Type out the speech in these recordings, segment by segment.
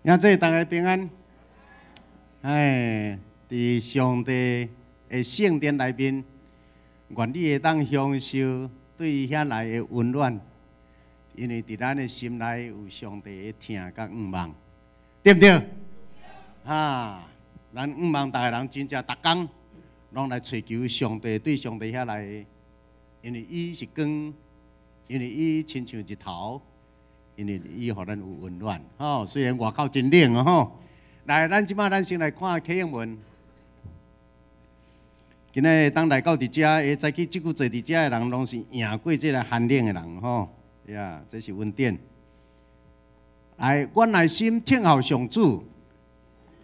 兄弟，大家平安。哎，佇上帝的聖殿內面，願你會當享受對伊遐來的溫暖，因為佇咱的心內有上帝的疼佮向望，對毋對？哈，咱向望逐个人真正逐工攏來揣求上帝，對上帝遐來的，因為伊是光，因為伊親像日頭。因為伊予咱有溫暖，吼。雖然外口真冷哦，吼。來，咱這擺咱先來看啟應文。今仔日當來到佇遮，會早起這久坐佇遮的人，攏是贏過這个寒冷的人，吼。呀，這是恩典。來，我內心聽候上主，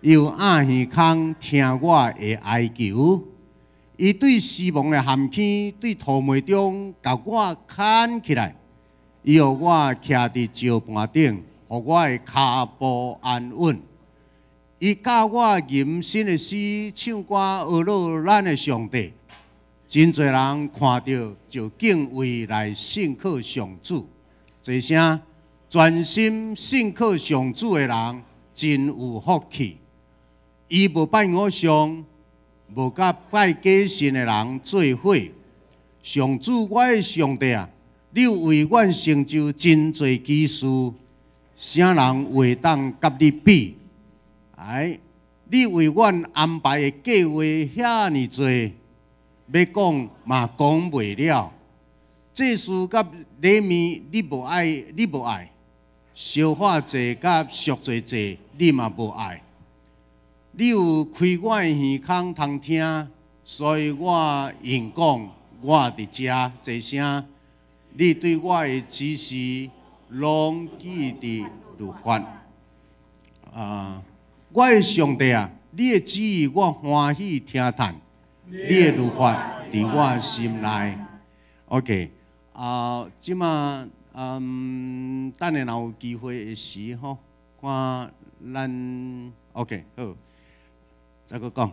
伊有掩耳孔聽我的哀求。伊對死亡的陷坑，對塗糜中，共我牽起來。伊予我徛佇石盤頂，予我的跤步安穩。伊教我吟新的詩，唱歌呵咾咱的上帝。真濟人看著就敬畏來信靠上主。濟聲專心信靠上主的人，真有福氣。伊無拜偶像，無佮拜假神的人做伙。上主，我的上帝啊！你有為阮成就真濟奇事，啥人會當佮你比？哎，你為阮安排的計劃遐爾濟，欲講嘛講袂了。祭司佮禮物你無愛，你無愛；燒化祭佮贖罪祭你嘛無愛。你有開我的耳孔通聽，所以我應講我佇遮濟聲。你對我的指示攏記佇律法。啊，我的上帝啊，你的旨意我歡喜聽嘆，你的律法佇我心內。OK，啊，這馬等下若有機會的時吼，看咱 OK 好，再閣講，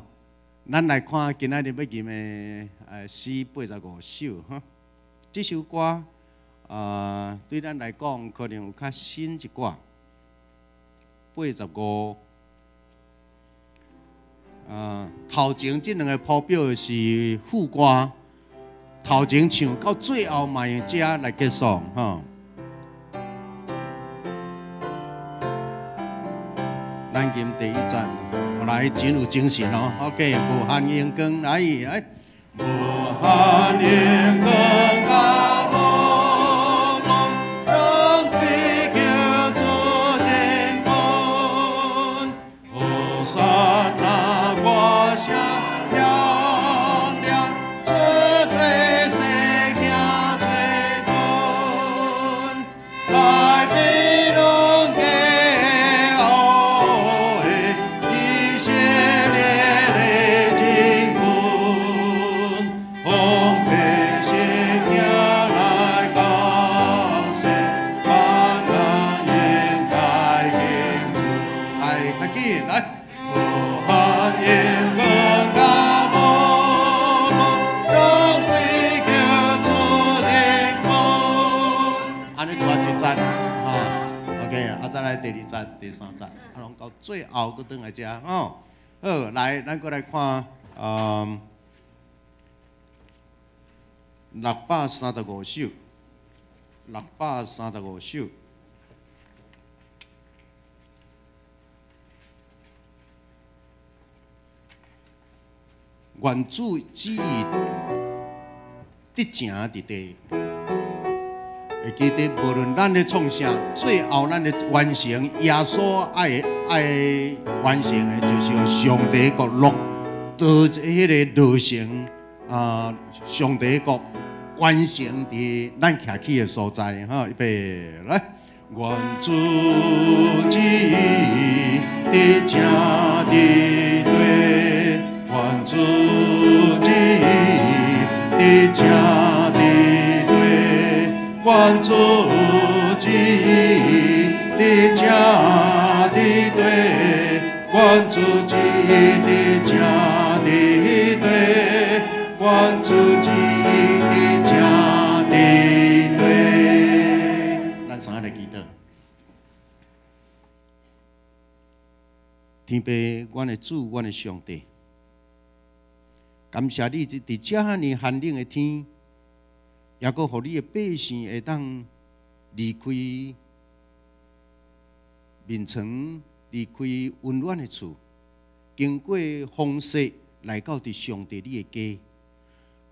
咱來看今仔日欲吟的詩85首哈。這首歌，對咱來講可能有較新一寡。85，頭前這兩個譜表是副歌，頭前唱到最後嘛用這來結束吼。咱吟第一節，來真有精神哦。OK，無限榮光來，哎，無限榮光。第二節、第三節，啊，攏到最後閣轉來遮吼。好，來，咱閣來看，635首，635首。願主旨意得成佇地。會記得，無論咱咧創啥，最後咱咧完成耶穌愛愛完成的，就是上帝國落到彼个落成啊，上帝國完成佇咱徛起的所在。吼，預備來，願主旨意得成佇地，願主旨意得成佇地。願主旨意得成佇地，願主旨意得成佇地，願主旨意得成佇地。咱三个來祈禱。天父，阮的主，阮的上帝，感謝你佇遮爾寒冷的天，猶閣予你的百姓會當離開眠床，離開溫暖的厝，經過風雪來到佇上帝你的家，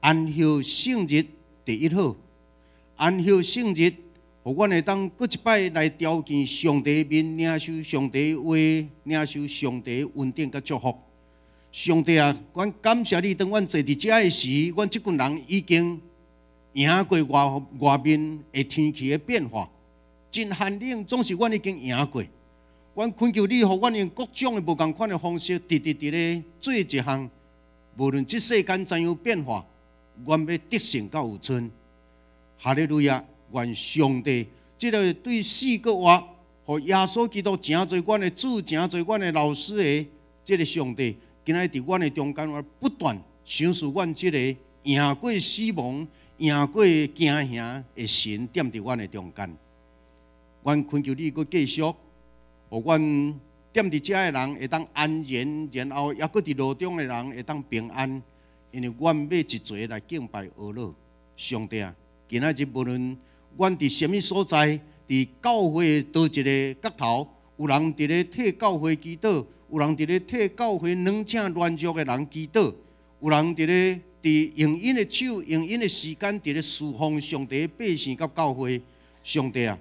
安息聖日第一好，安息聖日，予阮會當閣一擺來朝見上帝面，領受上帝話，領受上帝恩典佮祝福。上帝啊，阮感謝你，當阮坐佇遮的時，阮這群人已經贏過外外面的天氣的變化，真寒冷，總是阮已經贏過。阮懇求你，予阮用各種的無仝款的方式，直直直咧做一項，無論這世間怎樣變化，阮欲得勝到有剩。哈利路亞！願上帝這个對四個活，予耶穌基督成做阮的主，成做阮的老師的這个上帝，今仔日佇阮的中間，我不斷賞賜阮這个贏過死亡、贏過驚嚇的神，踮佇阮的中間。阮懇求你閣繼續，予阮踮佇遮的人會當安然，然後猶閣佇路中的人會當平安，因為阮欲一齊來敬拜阿樂上帝啊！今仔日無論阮佇啥物所在，佇教會佗一个角頭，有人佇咧替教會祈禱，有人佇咧替教會軟正軟弱的人祈禱，有人佇咧佇用𪜶的手、用𪜶的時間佇咧侍奉上帝的百姓佮教會。上帝啊，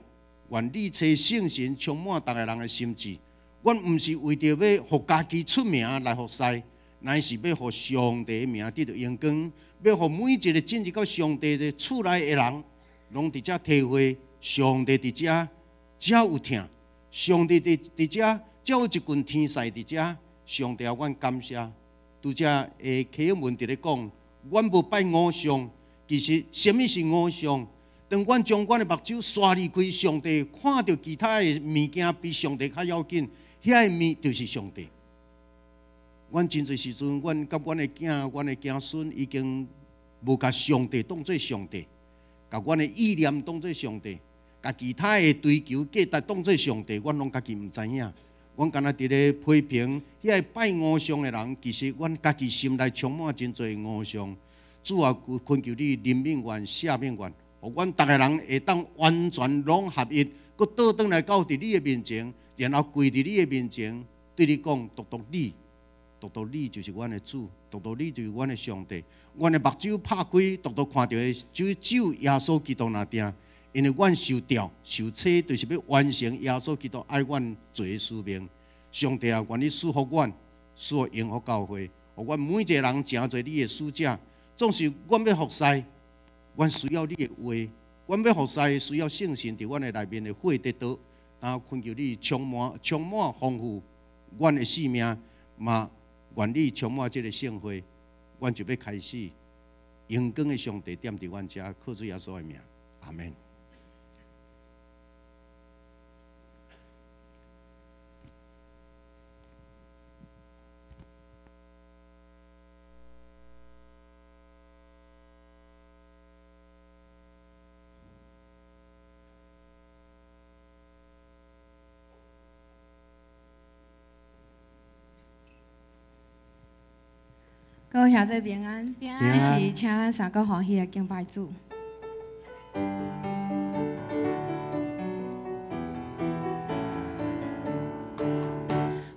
願你差聖神充滿逐个人的心志。阮毋是為著欲予家己出名來服侍，乃是欲予上帝的名得著榮光，欲予每一个進入到上帝的厝內的人，攏佇遮體會上帝佇遮才有疼，上帝佇佇遮才有一群天使佇遮。上帝啊，阮感謝。拄才的啟文佇咧講，阮無拜偶像，其實啥物是偶像？當阮將阮的目睭刷離開上帝，看著其他的物件比上帝較要緊，遐个物就是上帝。阮真濟時陣，阮佮阮的囝、阮的囝孫已經無共上帝當做上帝，共阮的意念當做上帝，共其他的追求價值當做上帝，阮攏家己毋知影。阮敢若佇咧批評遐个拜偶像的人，其實阮家己心內充滿真濟偶像。主啊，懇求你憐憫阮、赦免阮，予阮逐个人會當完全攏合一，閣倒轉來到佇你的面前，然後跪佇你的面前，對你講：獨獨你，獨獨你就是阮的主，獨獨你就是阮的上帝。阮的目睭拍開，獨獨看著的只有耶穌基督爾定。因為阮受召、受差，就是欲完成耶穌基督愛阮做的使命。上帝啊，願你賜福阮，賜福榮福教會，予阮每一个人成做你的使者。總是阮欲服侍，阮需要你的話；阮欲服侍，需要聖神佇阮的內面的火得著。然後懇求你充滿、充滿豐富阮的生命，嘛願你充滿這个聖會，阮就欲開始榮光的上帝踮佇阮遮，靠主耶穌的名，阿們。各位兄弟平安，這是請咱三個歡喜來敬拜主。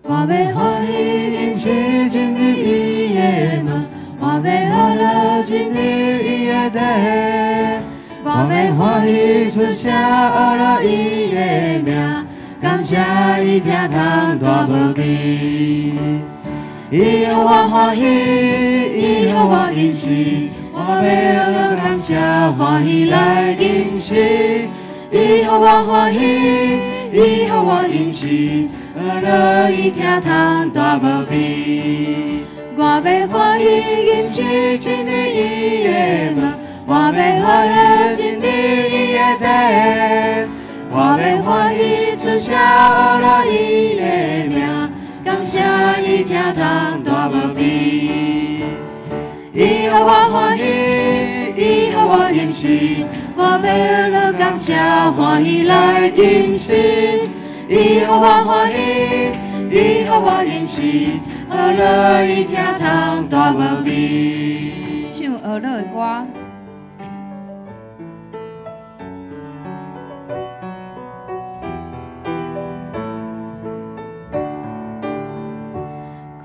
我欲歡喜認識進入伊的門，我欲樂樂進入伊的殿，我欲歡喜出聲學了伊的名，感謝伊疼痛大無比。伊予我歡喜，伊予我吟詩，我欲學樂感謝歡喜來吟詩。伊予我歡喜，伊予我吟詩，學樂伊疼痛大無比。我欲歡喜吟詩進入伊的門，我欲學樂進入伊的殿，我欲歡喜出聲學樂伊的名。感謝伊疼痛大無比，伊予我歡喜，伊予我吟詩，我欲樂感謝歡喜來吟詩。伊予我歡喜，伊予我饮食，呵乐伊疼痛大无比。唱呵乐的歌。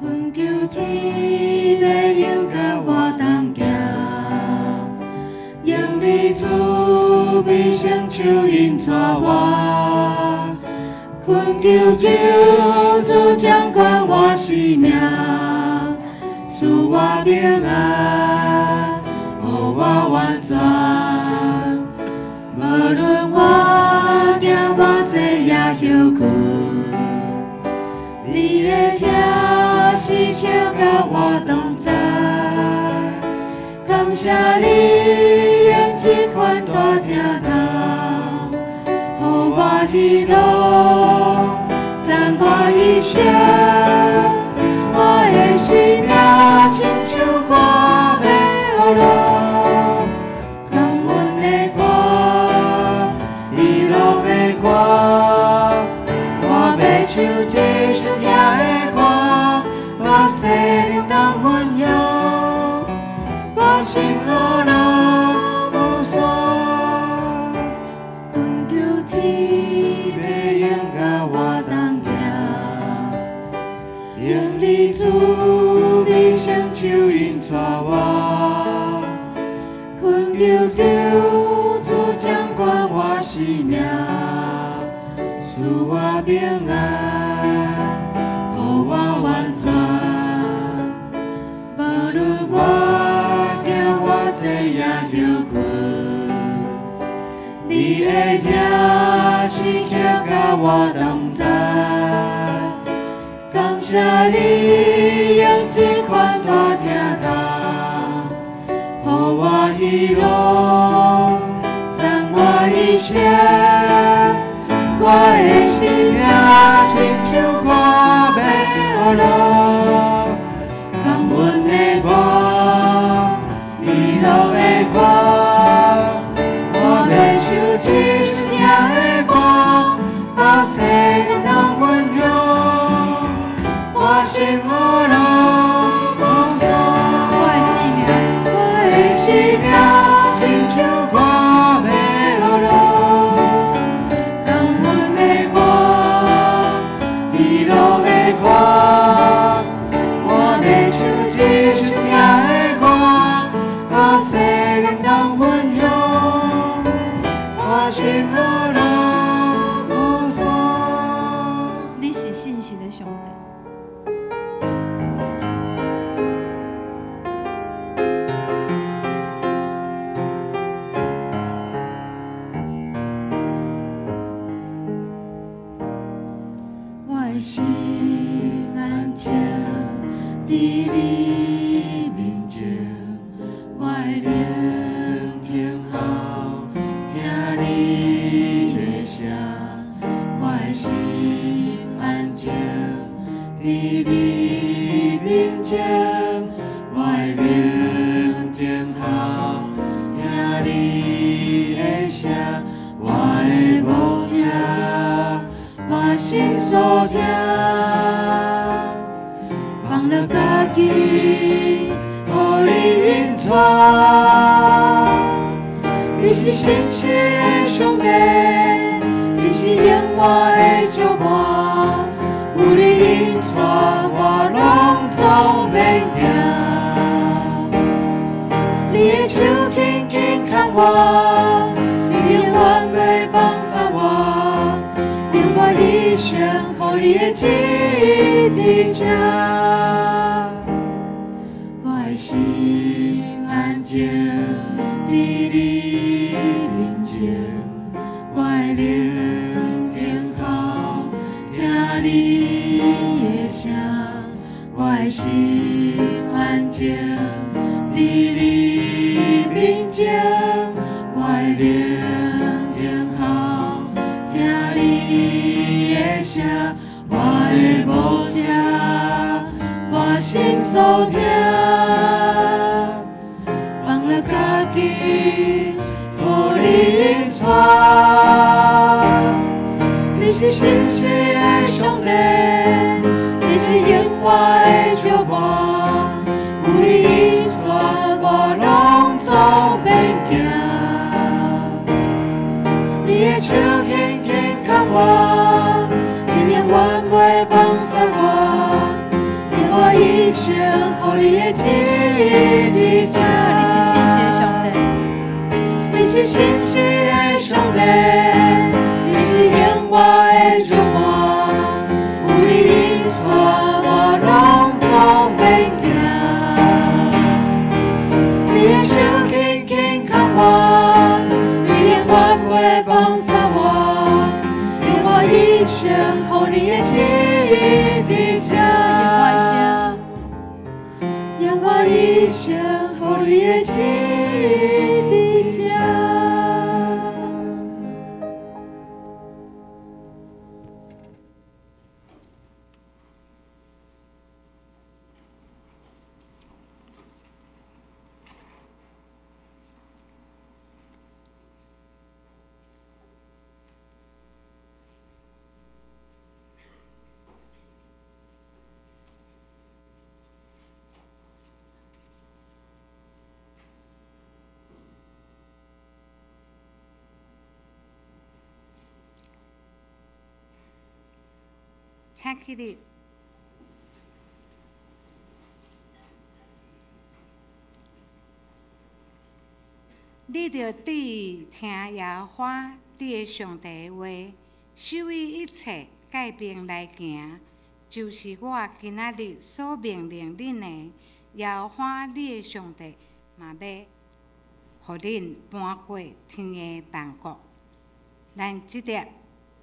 恳求天欲用佮我同行，用你慈悲双手引带我。恳求救主掌管我生命，赐我平安，予我完全。无论我行偌济也歇睏，你的疼时刻佮我同在。感谢你用这款大疼痛，予我喜乐，赞我一生。我的生命亲像歌欲呵乐，感恩的歌，喜乐的歌，我欲唱这首疼的歌，甲世人同分享。我心呵乐无散，恳求天欲用佮我同行，用你慈悲双手引带我。恳求救主掌管我生命，赐我平安，予我完全。无论我行偌济也歇睏，你的疼时刻佮我同在。感谢你用这款大疼痛，予我喜乐，赞我一生。我的生命亲像歌欲呵乐，感恩的歌，喜乐的歌，我欲唱这首疼的歌，甲世人同分享。我心呵乐无散，我的生命，我的生命亲像歌欲呵乐，感恩的歌，喜乐的歌，我欲唱这首疼的歌，甲世人同分享。我心呵乐无散。你是信实的上帝。我的心安静伫你面前，我的灵听候听你的声，我的心安静伫你面前，我的灵听候听你的声，我的牧者，我心所疼，放落家己，予你引带。你是信实的上帝，你是永活的石伴，有你引带我，拢总免惊。你的手轻轻牵我，你永远袂放弃我，让我一生予你的旨意伫这。我的心安静伫你面前，我的灵听候听你的声，我的心安静伫你面前，我的灵听候听你的声，我的牧者，我心所疼，放落家己，予你引带。你是信实的上帝，予你的旨意佇這。你是信實的上帝，你是信實的上帝，你是永活的祝福，有你引帶我攏總免驚。你的手輕輕牽我，你永遠袂放捨我，用我一生予你的旨意佇這。用我一生予你的旨意佇這。請起立。你著注意聽耶和華你的上帝的話，守伊一切誡命來行，就是我今仔日所命令恁的。耶和華你的上帝嘛欲予恁搬過天的萬國。咱這節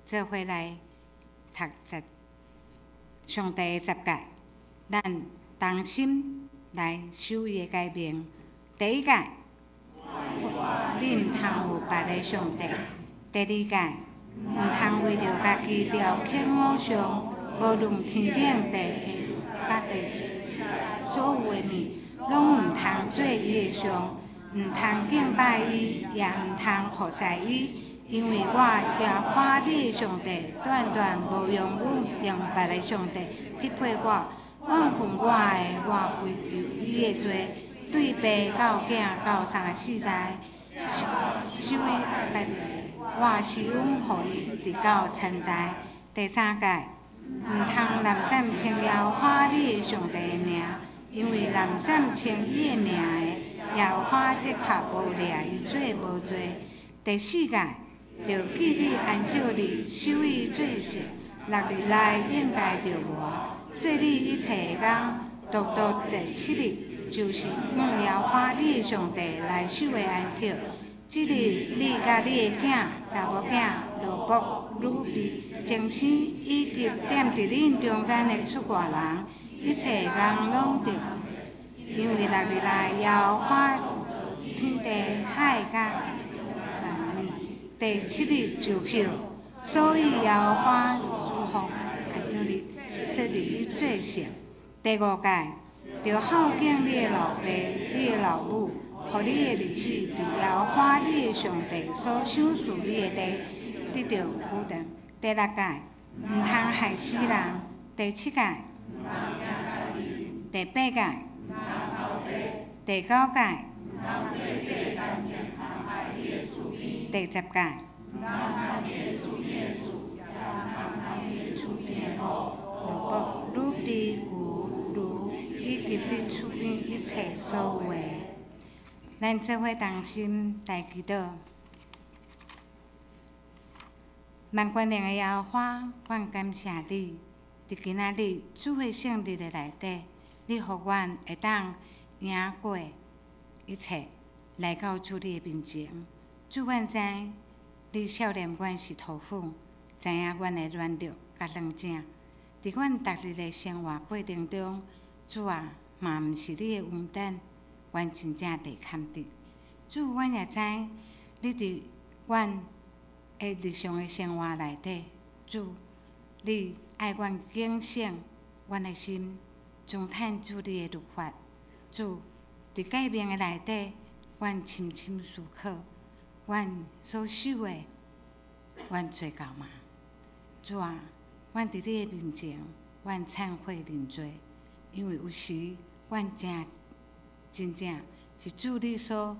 做伙來讀十上帝的十誡，咱同心來守伊的誡命。第一誡，你毋通有別个上帝；第二誡，毋通為著家己雕刻偶像，無論天頂地下佮地所有的物，攏毋通做伊的像，毋通敬拜伊，也毋通服侍伊。因為我耶和華你的上帝，斷斷無容許用別个上帝匹配我，怨恨我的，我追究伊的罪，對爸到囝到三四代，守伊誡命，我施恩予伊直到千代。第三誡，毋通濫訕稱耶和華你的上帝的名，因為濫訕稱伊的名的，耶和華的確無掠伊做無罪。第四誡，著記得安息日，守伊做聖。六日內應該著活，做你一切的工。獨獨第七日，就是向耶和華你的上帝來守的安息。這日你佮你的囝、查某囝、奴僕、女婢、精生，以及踮佇恁中間的出外人，一切的工攏著。因為六日內耶和華天地海佮萬物，第七日就歇，所以耶和華祝福安息日，設立伊做聖。第五誡，著孝敬你的老爸、你的老母，予你的日子佇耶和華你的上帝所賞賜你的地得著久長。第六誡，毋通害死人。第七誡，第八誡，第九誡，第十誡。奴僕、女婢、牛、驢，以及你厝邊一切所有的，咱做伙同心來祈禱。萬全能的耶和華，阮感謝你，佇今仔日主的聖日的內底，你予阮會當贏過一切，來到主你的面前。主，阮知你少年阮是塗粉，知影阮的軟弱佮軟正。佇阮逐日的生活過程中，主啊，嘛毋是你的恩典，阮真正袂堪得。主，阮也知你佇阮的日常的生活內底，主，你愛阮警醒阮的心，讚嘆主你的律法。主，佇誡命的內底，阮深深思考，阮所守的，阮做到嗎？主啊，阮佇你的面前，阮懺悔認罪，因為有時阮真真正是主你所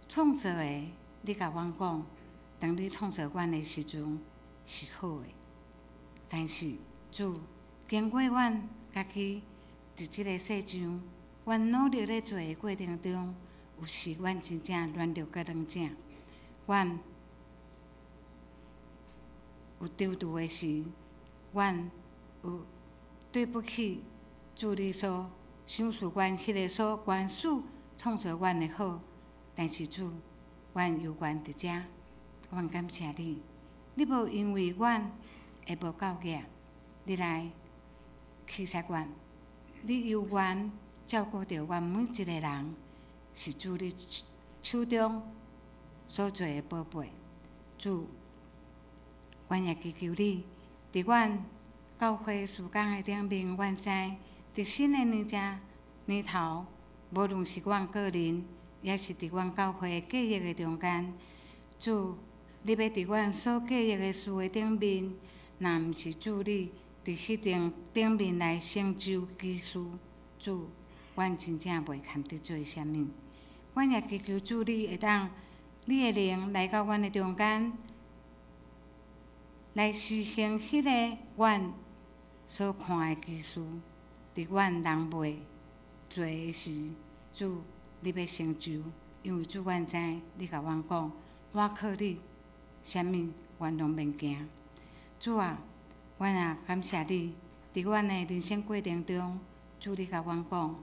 創造的，你共阮講，當你創造阮的時陣是好的，但是主經過阮家己佇這个世上阮努力咧做的过程中，有时阮真正软弱佮软正，阮有踌躇的时，阮有对不起主你所赏赐阮彼个所关注创造阮的好，但是主，阮犹原伫遮，阮感谢你，你无因为阮会无够额，你来驱杀阮，你犹原照顾著阮每一个人，是主你手中所做的宝贝。主，阮也祈求你，伫阮教会事工的顶面，阮知伫新的年正年头，无论是阮个人，抑是伫阮教会计划的中间，主，你欲伫阮所计划的事的顶面，若毋是主你伫彼顶顶面来成就奇事，主，阮真正袂堪得做啥物。阮也祈求主你会当，你的灵来到阮的中间，来实行彼个阮所看的奇事，伫阮人袂做的时，主，你欲成就，因为主阮知，你共阮讲，我靠你，啥物阮拢免惊。主啊，阮也感谢你，伫阮的人生过程中，主你共阮讲，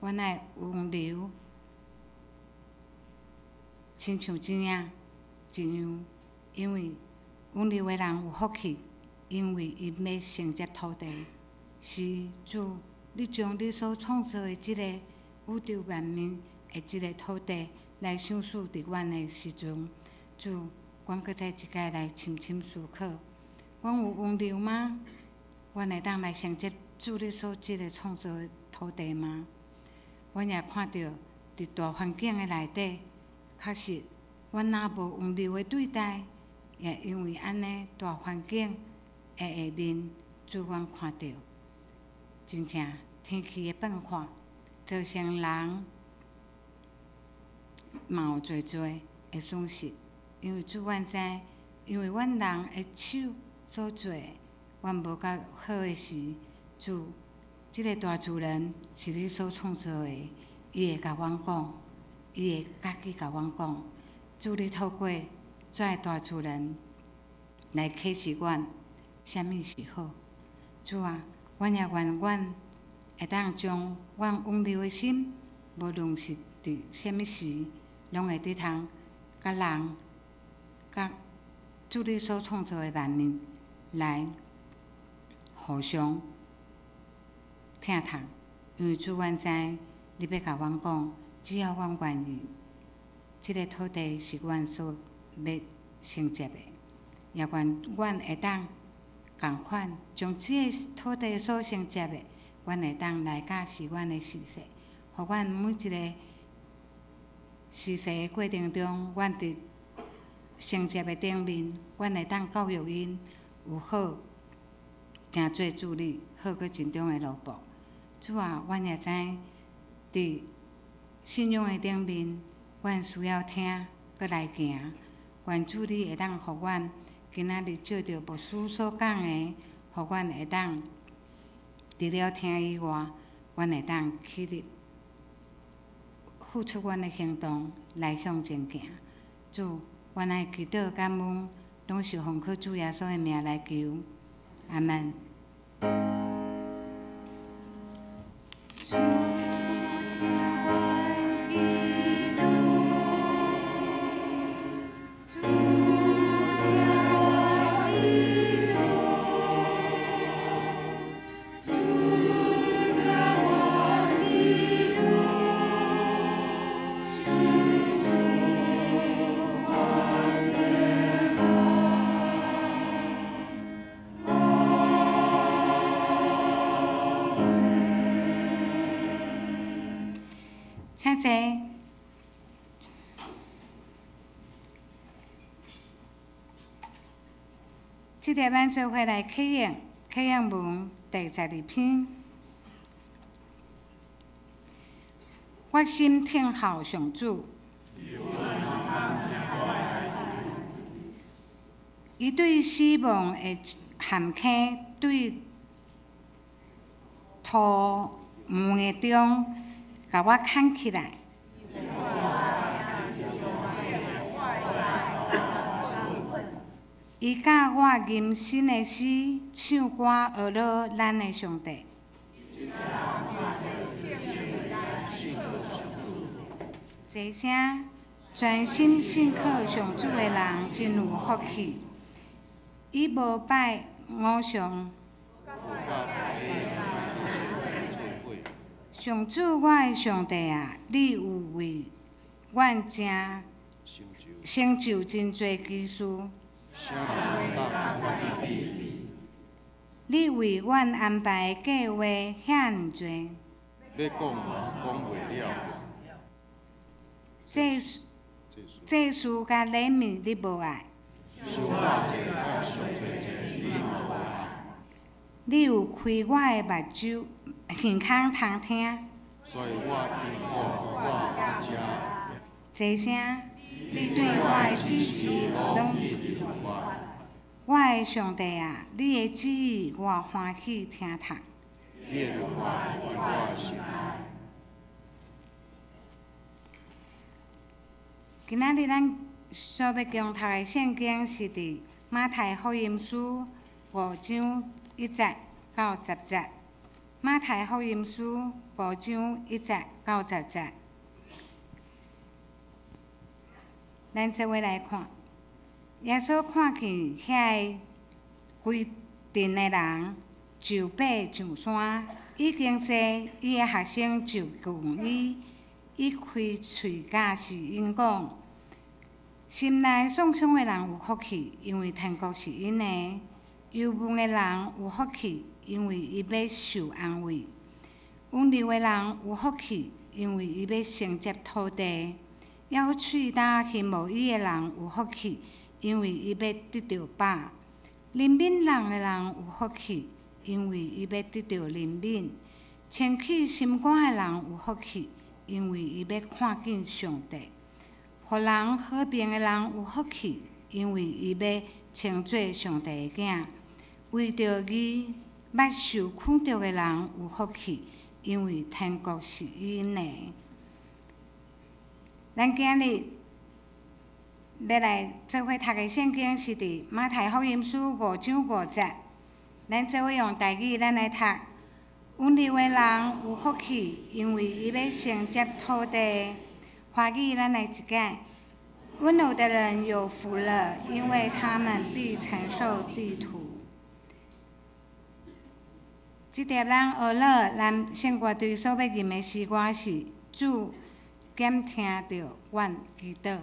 阮爱温柔，亲像钱仔一样，因为温柔的人有福气，因为𪜶欲承接土地。是主，你将你所创造的这个宇宙万物的这个土地来赏赐伫阮的时阵，主，阮阁再一摆来深深思考，阮有温柔吗？阮会当来承接主你所这个创造的土地吗？阮也看著伫大环境的内底，确实，阮若无温柔的对待，也因为按呢大环境的下面，主阮看著，真正天气的变化，造成人嘛有济济的损失。因为主阮知，因为阮人的手所做的，阮无够好的时，主，这个大自然是你所创造的，伊会共阮讲，伊会家己共阮讲。主你透过这个大自然来启示阮，啥物是好。主啊，阮也愿阮会当将阮温柔的心，无论是伫啥物时，拢会伫通佮人、佮主你所创造的万物来互相疼痛。因为主，阮知你欲共阮讲，只要阮愿意，这个土地是阮所欲承接的，也愿阮会当仝款将这个土地所承接的，阮会当来教示阮的子孙，予阮每一个子孙的过程中，阮伫承接的顶面，阮会当教育𪜶有好，成做子女，好阁尽忠的奴仆。主啊，阮也知伫信仰的顶面，阮需要听，阁来行。愿主你会当予阮今仔日借著牧师所讲的，予阮会当除了听以外，阮会当起立，付出阮的行动来向前行。主，阮爱祈祷感恩，拢是奉靠主耶稣的名来求。阿门。主听阮祈祷，主听阮祈祷，主听阮祈祷，求赐我平安。阿门。请坐。这节咱做伙来启用启用文第12篇。我心听候上主，伊对死亡的陷坑，对涂痲的中共我牵起来。伊教我吟新的诗，唱歌学乐咱的上帝。齐声，专心信靠上主的人真有福气。伊无拜偶像。上主，我的上帝啊，你有为阮成成就真济奇事。你为阮安排的计划遐尔济。欲讲嘛讲袂了。祭司祭司佮礼物你无爱。你有开我的目睭，耳孔通听。所以我永远我不食。齐声，你对我的指示拢。我的上帝啊，你的旨意我欢喜听读。你的律法伫我心内。今仔日咱所欲共读的圣经是伫马太福音书五章一节到十节。马太福音书五章一节到十节，咱做伙来看。耶稣看见遐个规阵的人就爬上山，已经坐，伊的学生就问伊，伊开喙教示𪜶讲：心内丧胸的人有福气，因为天国是𪜶的；忧闷的人有福气，因为伊欲受安慰；温柔的人有福气，因为伊欲承接土地；枵喙焦心无语的人有福气，因为伊欲得著饱；怜悯人的人有福气，因为伊欲得著怜悯；清气心肝的人有福气，因为伊欲看见上帝；予人和平的人有福气，因为伊欲称做上帝的囝；为著义捌受困著的人有福气，因为天国是𪜶的。咱今日欲来做伙读的圣经是伫马太福音书五章五节。咱做伙用台语咱来读：温柔的人有福气，因为伊欲承接土地。华语咱来一解：温柔的人有福了，因为他们必承受地土。这条咱学乐，咱圣歌队所欲吟的诗歌是：主检听著阮祈祷。主，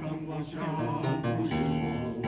让我想，不是我。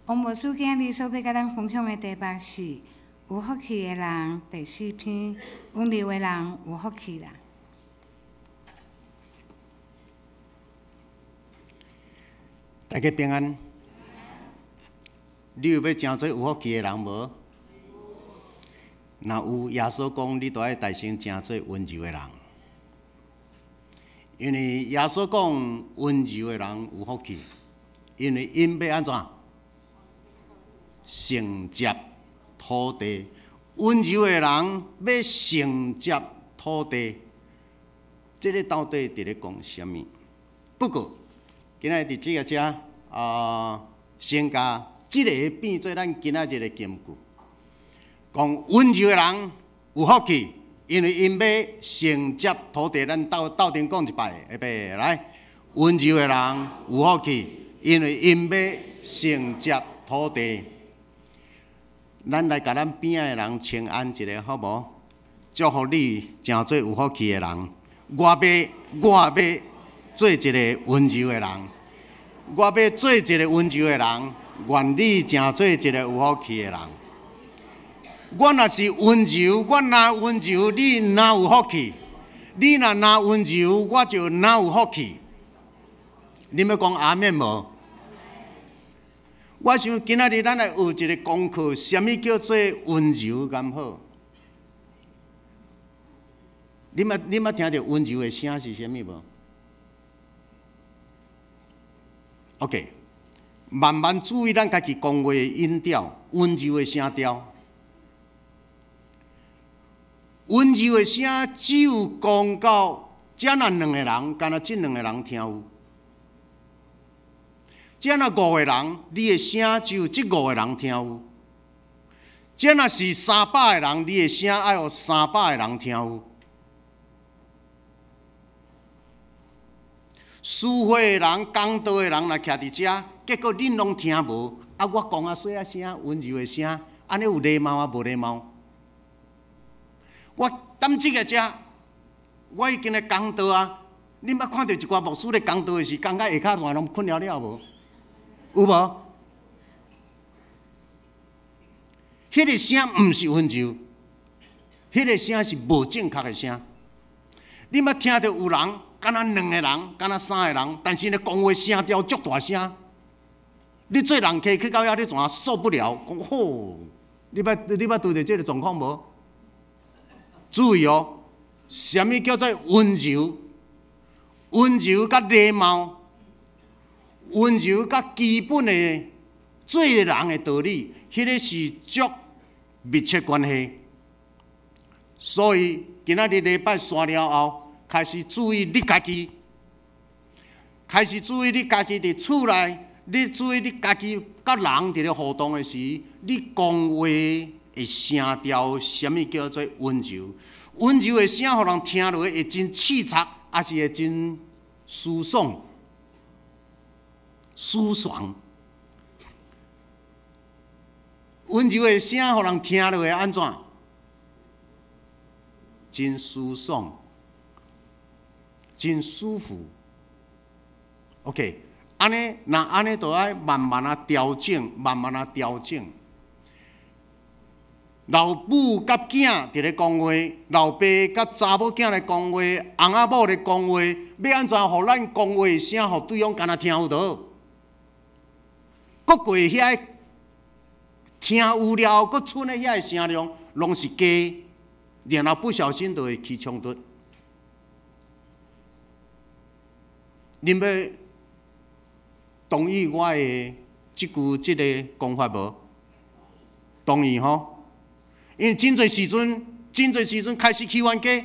王牧師今日所欲佮咱分享的題目是《有福氣的人》第四篇，溫柔的人有福氣啦。大家平安。你有欲成做有福氣的人無？若有，耶穌講，你著愛代先成做溫柔的人。因為耶穌講溫柔的人有福氣，因為𪜶欲按怎？承接土地。溫柔的人欲承接土地，這个到底佇咧講啥物？不過，今仔日佇這个遮啊，先共這个變做咱今仔日的金句，講溫柔的人有福氣，因為𪜶欲承接土地。咱鬥鬥陣講一擺，預備來。溫柔的人有福氣，因為𪜶欲承接土地。咱來共咱邊仔的人請安一下，好無？祝福你成做有福氣的人。我欲做一個溫柔的人。我欲做一個溫柔的人，願你成做一個有福氣的人。我若是溫柔，我若溫柔，你若有福氣？你若若溫柔，我就若有福氣。你欲講阿們無？我想今仔日咱來學一個功課，啥物叫做溫柔敢好？你捌聽著溫柔的聲是啥物無？OK，慢慢注意咱家己講話的音調，溫柔的聲調。溫柔的聲只有講到遮若兩個人，干焦這兩個人聽有。遮若五個人，你的聲只有這五個人聽有。遮若是300個人，你的聲愛予300個人聽有。司會的人、講道的人若徛佇遮，結果恁攏聽無。啊，我講啊細仔聲、溫柔的聲，按呢有禮貌啊？無禮貌？我踮這个遮，我已經咧講道啊。恁捌看著一寡牧師咧講道的時，講甲下跤軟攏睏了了無？有無？彼个聲毋是溫柔，彼个聲是無正確的聲。你捌聽著有人，敢若兩个人，敢若三个人，但是呢，講話聲調足大聲。你做人客去到遐，你怎啊受不了？講吼，你捌拄著這个狀況無？注意哦，啥物叫做溫柔？溫柔佮禮貌，溫柔佮基本的做人的道理，彼个是足密切關係。所以今仔日禮拜散了後，開始注意你家己，開始注意你家己佇厝內，你注意你家己佮人佇咧互動的時，你講話的聲調，啥物叫做溫柔？溫柔的聲，予人聽落會真刺插，抑是會真舒爽？舒爽。溫柔的聲，予人聽落會按怎？真舒爽，真舒服。OK，按呢，若按呢，就愛慢慢仔調整，慢慢仔調整。老母佮囝佇咧講話，老爸佮查某囝咧講話，翁仔某咧講話，欲按怎予咱講話聲，予對方敢若聽有著？閣過遐聽有了後，閣賰的遐个聲量，攏是假，然後不小心就會起衝突。恁欲同意我的這句這个講法無？同意吼？因為真濟時陣，真濟時陣開始起冤家，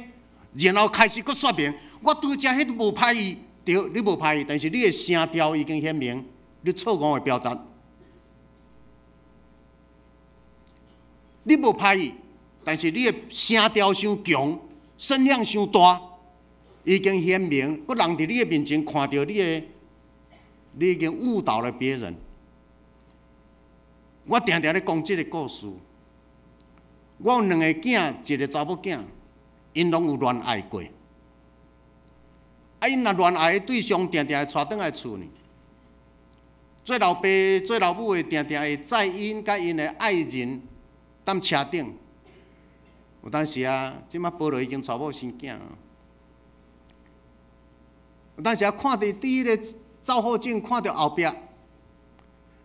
然後開始閣說明，我拄才彼無歹意，對，你無歹意，但是你的聲調已經顯明，你錯誤的表達，你無歹意，但是你的聲調傷強，聲量傷大，已經顯明，閣人佇你的面前看著你的，你已經誤導了別人。我定定咧講這個故事。我有兩個囝，一個查某囝，𪜶攏有戀愛過。啊，𪜶若戀愛的對象，定定會帶轉來厝呢。做老爸、做老母的，定定會載𪜶佮𪜶的愛人踮車頂。有當時啊，這馬保羅已經娶某生囝。有當時啊，看著佇彼个走後鏡，看著後壁，𪜶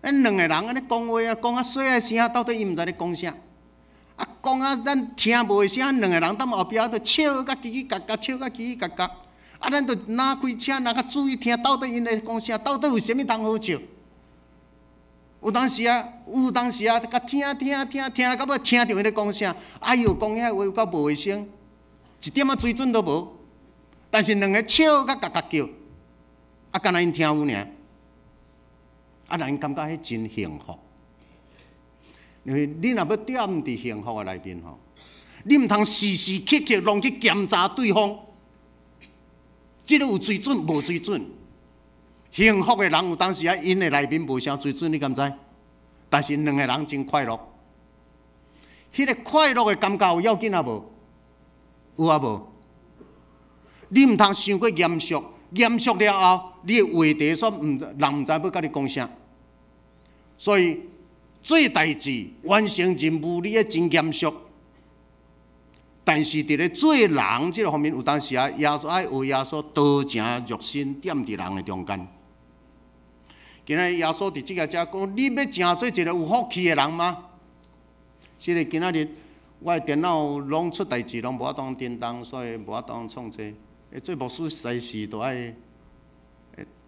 兩個人按呢講話啊，講啊細仔聲，到底伊毋知咧講啥。啊，講啊，咱聽無的聲，兩個人踮後壁都笑甲吱吱角角，笑甲吱吱角角。啊，咱就若開車，若較注意聽，到底𪜶咧講啥？到底有啥物通好笑？有當時啊，有當時啊，共聽聽聽聽到尾聽著𪜶咧講啥？哎喲，講遐話有夠無衛生，一點仔水準都無。但是兩个笑甲角角叫，啊，敢若𪜶聽有爾，啊，讓𪜶感覺彼真幸福。因為你若欲踮佇幸福的內面吼，你毋通時時刻刻攏去檢查對方，這个有水準無水準？幸福的人有當時啊，𪜶的內面無啥水準，你敢知？但是兩个人真快樂，彼个快樂的感覺有要緊啊無？有啊無？你毋通傷過嚴肅，嚴肅了後，你的話題煞毋人毋知欲共你講啥。所以做代誌完成任務，你愛真嚴肅。但是佇咧做人這个方面，有當時啊，耶穌愛學耶穌道成肉身，踮佇人的中間。今仔日耶穌佇這个遮講，你欲成做一个有福氣的人嗎？這个今仔日我的電腦攏出代誌，攏無法度叮當，所以無法度創這。做牧師實在是都愛，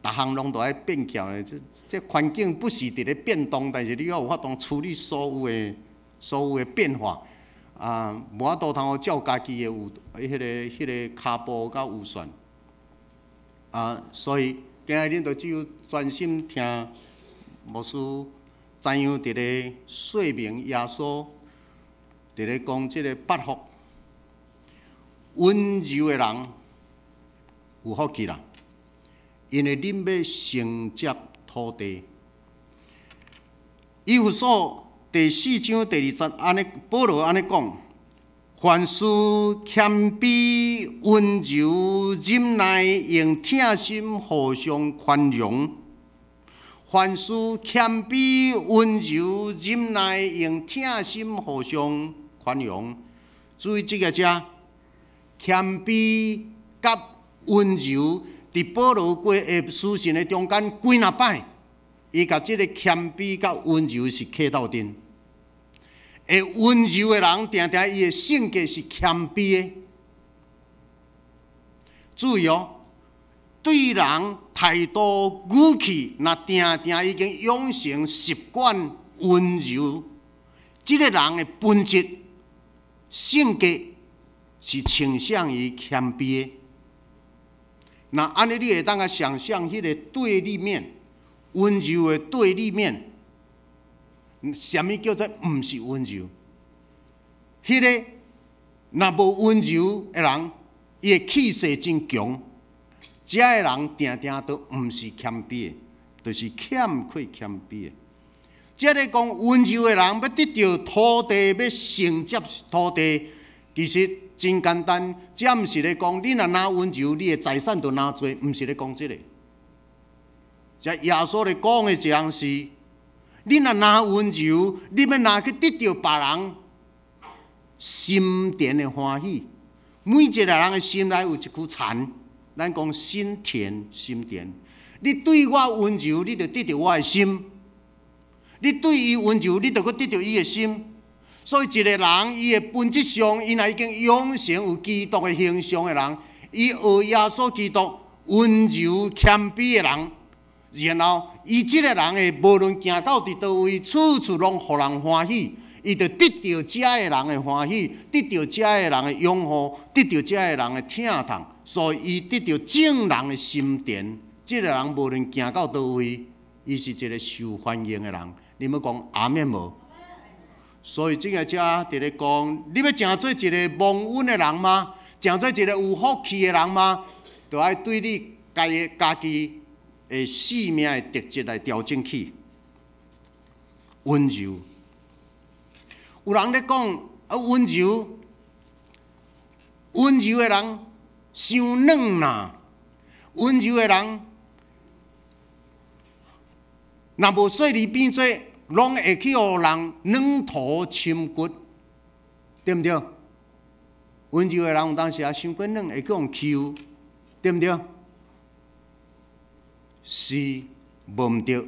逐項攏都愛變巧的。這環境不時佇咧變動，但是你猶有法度處理所有的變化。啊，無法度通照家己的有彼个跤步佮預算。啊，所以今日恁就只有專心聽牧師怎樣佇咧說明耶穌佇咧講這个八福，溫柔的人有福氣啦，因為恁欲承接土地。以弗所第四章第二節，按呢保羅按呢講：凡事謙卑、溫柔、忍耐，用疼心互相寬容。凡事謙卑、溫柔、忍耐，用疼心互相寬容。注意這个遮，謙卑佮溫柔，佇保羅過的書信的中間幾若擺，伊共這个謙卑佮溫柔是扣鬥陣。會溫柔的人，定定伊的性格是謙卑的。注意哦，對人態度語氣，若定定已經養成習慣溫柔，這个人的本質性格是傾向於謙卑的。那按呢，你會當共想象彼个對立面，溫柔的對立面，啥物叫做毋是溫柔？彼个若無溫柔的人，伊的氣勢真強，這个人定定都毋是謙卑的，就是欠缺謙卑的。這个講溫柔的人欲得著土地，欲承接土地，其實真簡單。這毋是咧講你若若溫柔，你的財產就若濟，毋是咧講這个。這耶穌咧講的一項是，你若若溫柔，你欲若去得著別人心田的歡喜。每一个人的心內有一區田，咱講心田，心田。你對我溫柔，你就得著我的心；你對伊溫柔，你就閣得著伊的心。所以一个人，伊的本質上，伊若已經養成有基督的形象的人，伊學耶穌基督溫柔謙卑的人，然後伊這个人的無論行到佇佗位，處處攏予人歡喜，伊就得著遮的人的歡喜，得著遮的人的擁護，得著遮的人的疼痛，所以伊得著眾人的心田。這个人無論行到佗位，伊是一个受歡迎的人。你們講阿們無？所以這个遮佇咧講，你欲成做一个蒙恩的人嗎？成做一个有福氣的人嗎？就愛對你家的家己的生命的特質來調整起。溫柔，有人咧講啊，溫柔，溫柔的人傷軟啦，溫柔的人若無細膩變做，攏會去予人軟土深掘，對毋對？溫柔的人有當時也傷過軟，會去予欺負，對毋對？是無毋對。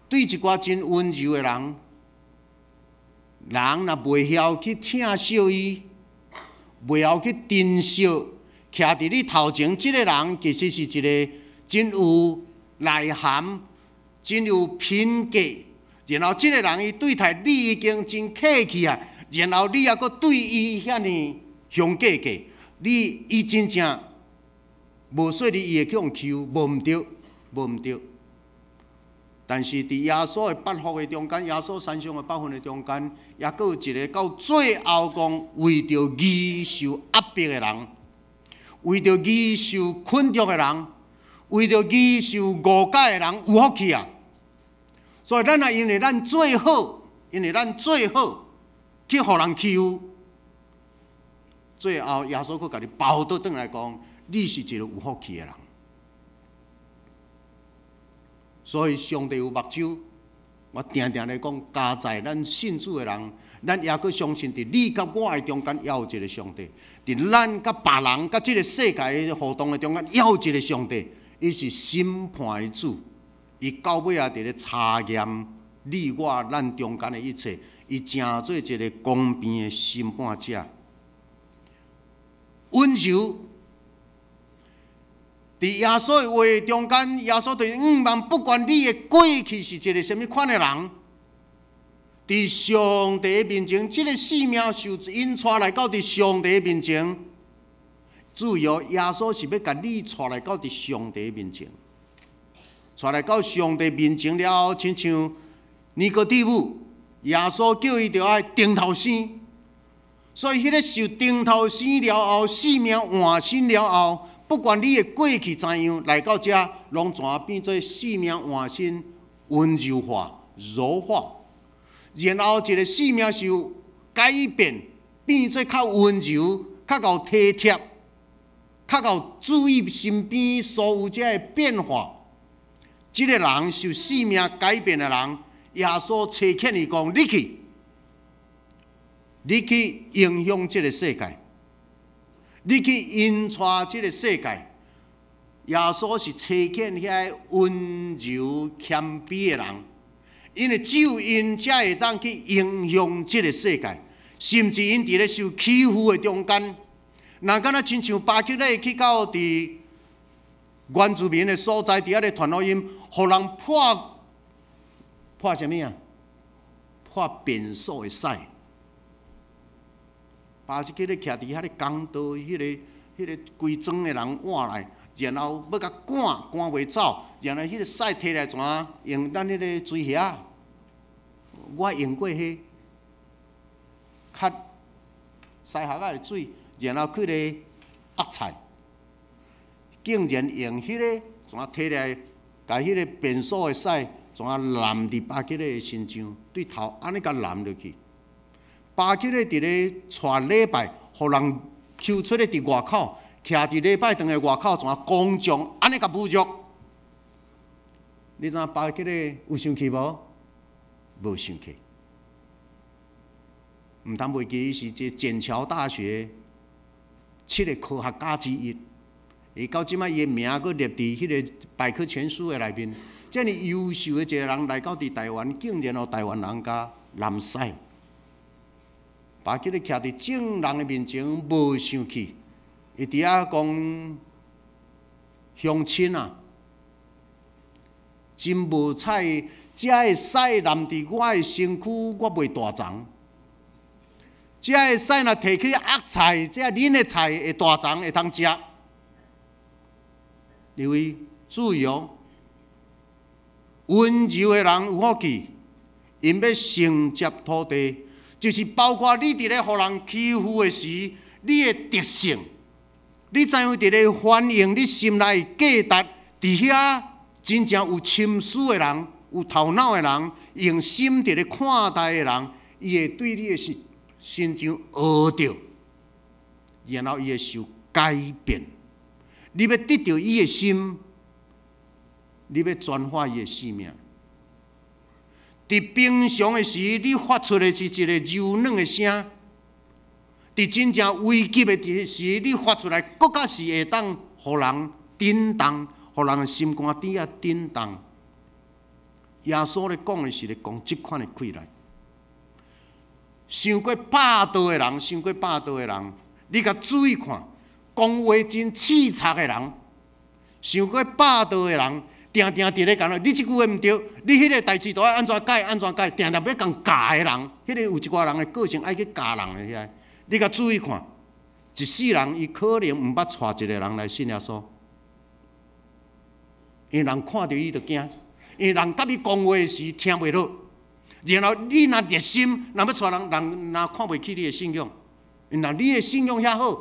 對一寡真溫柔的人，人若袂曉去疼惜伊，袂曉去珍惜，徛佇你頭前這个人，其實是一個真有內涵、真有品格。然後這个人伊對待你已經真客氣啊，然後你猶閣對伊遐爾凶計較，你伊真正無細膩，伊會去予欺負，無毋對，無毋對。但是佇耶穌的八福的中間，耶穌山上的八福的中間，猶閣有一個到最後講為著義受壓迫的人，為著義受困著的人，為著義受誤解的人，有福氣啊！所以咱若因為咱做好，因為咱做好，去予人欺負，最後耶穌閣共你包倒轉來講，你是一個有福氣的人。所以上帝有目睭，我定定咧講，加在咱信主的人，咱猶閣相信佇你佮我的中間，猶有一個上帝；佇咱佮別人佮這個世界的互動的中間，猶有一個上帝。伊是審判的主，伊到尾仔佇咧查驗你我咱中間的一切，伊成做一個公平的審判者。溫柔。佇耶穌的話中間，耶穌對向望，不管你的過去是一個啥物款的人，佇上帝面前，這个性命受𪜶帶來到佇上帝面前。注意哦，耶穌是欲共你帶來到佇上帝面前，帶來到上帝面前了後，親像尼哥底母，耶穌叫伊著愛重頭生，所以彼个受重頭生了後，性命換新了後。不管你的過去怎樣，來到遮，攏全變做性命換新、溫柔化、柔化，然後一个性命受改變，變做較溫柔、較𠢕體貼、較𠢕注意身邊所有這个變化。這个人受性命改變的人，耶穌差遣伊講：你去，你去影響這个世界。你去引帶這个世界，耶穌是差遣遐溫柔謙卑的人，因為只有𪜶才會當去影響這个世界，甚至𪜶佇咧受欺負的中間，若敢若親像巴克禮去到佇原住民的所在，佇遐咧傳福音，予人潑潑啥物啊？潑便所的屎。巴克禮徛佇遐咧講道，彼个規莊的人倚來，然後欲共趕，趕袂走，然後彼个屎提來怎用咱彼个水盒，我用過彼較屎盒仔的水，然後去咧壓菜，竟然用彼个怎提來，共彼个便所的屎怎淋佇巴克禮的身上，對頭按呢共淋落去。巴克禮佇咧帶禮拜，予人抽出咧佇外口，徛佇禮拜堂的外口，怎公眾按呢共侮辱？你知影巴克禮有生氣無？無生氣。毋通袂記，伊是這劍橋大學七个科學家之一。伊到這擺伊的名閣列佇彼个百科全書的內面。遮爾優秀的一个人來到佇台灣，竟然予台灣人共淋屎。巴克禮徛佇眾人的面前無生氣，伊佇遐講鄉親啊，真無彩，這个屎淋佇我的身軀，我袂大叢。這个屎若提去壓菜，這恁的菜會大叢會通食。因為注意哦，溫柔的人有福氣，𪜶欲承接土地。就是包括你佇咧予人欺負的時，你的特性，你怎樣佇咧反映你心內的價值？佇遐真正有心思的人，有頭腦的人，用心佇咧看待的人，伊會對你的身身上學著，然後伊會受改變。你欲得著伊的心，你欲轉化伊的性命。佇平常的時，你發出的是一個柔軟的聲；佇真正危急的時，你發出來，閣較是會當予人震動，予人心肝底仔震動。耶穌咧講的是咧講這款的氣力。傷過霸道的人，傷過霸道的人，你共注意看，講話真刺賊的人，傷過霸道的人，定定佇咧講，你這句話毋對，你彼个代誌都愛按怎改，按怎改，定定欲共教的人，彼个有一寡人的個性愛去教人的遐，你共注意看，一世人伊可能毋捌帶一個人來信耶穌，因為人看著伊就驚，因為人佮你講話時聽袂落，然後你若熱心，若欲帶人，人若看袂起你的信仰，若你的信仰遐好，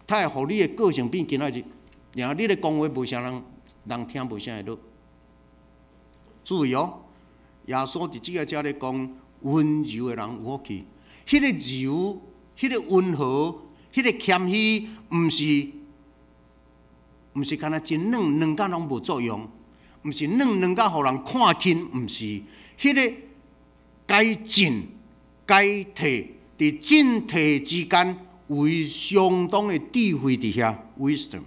他會予你的個性變今仔日，然後你咧講話無啥人，人聽無啥會落。注意哦，耶穌佇這个遮咧講，溫柔的人有福氣。彼个柔，彼个溫和，彼个謙虛，毋是干焦真軟，軟甲攏無作用，毋是軟軟甲予人看輕，毋是。彼个該進該退，佇進退之間有相當的智慧佇遐，wisdom。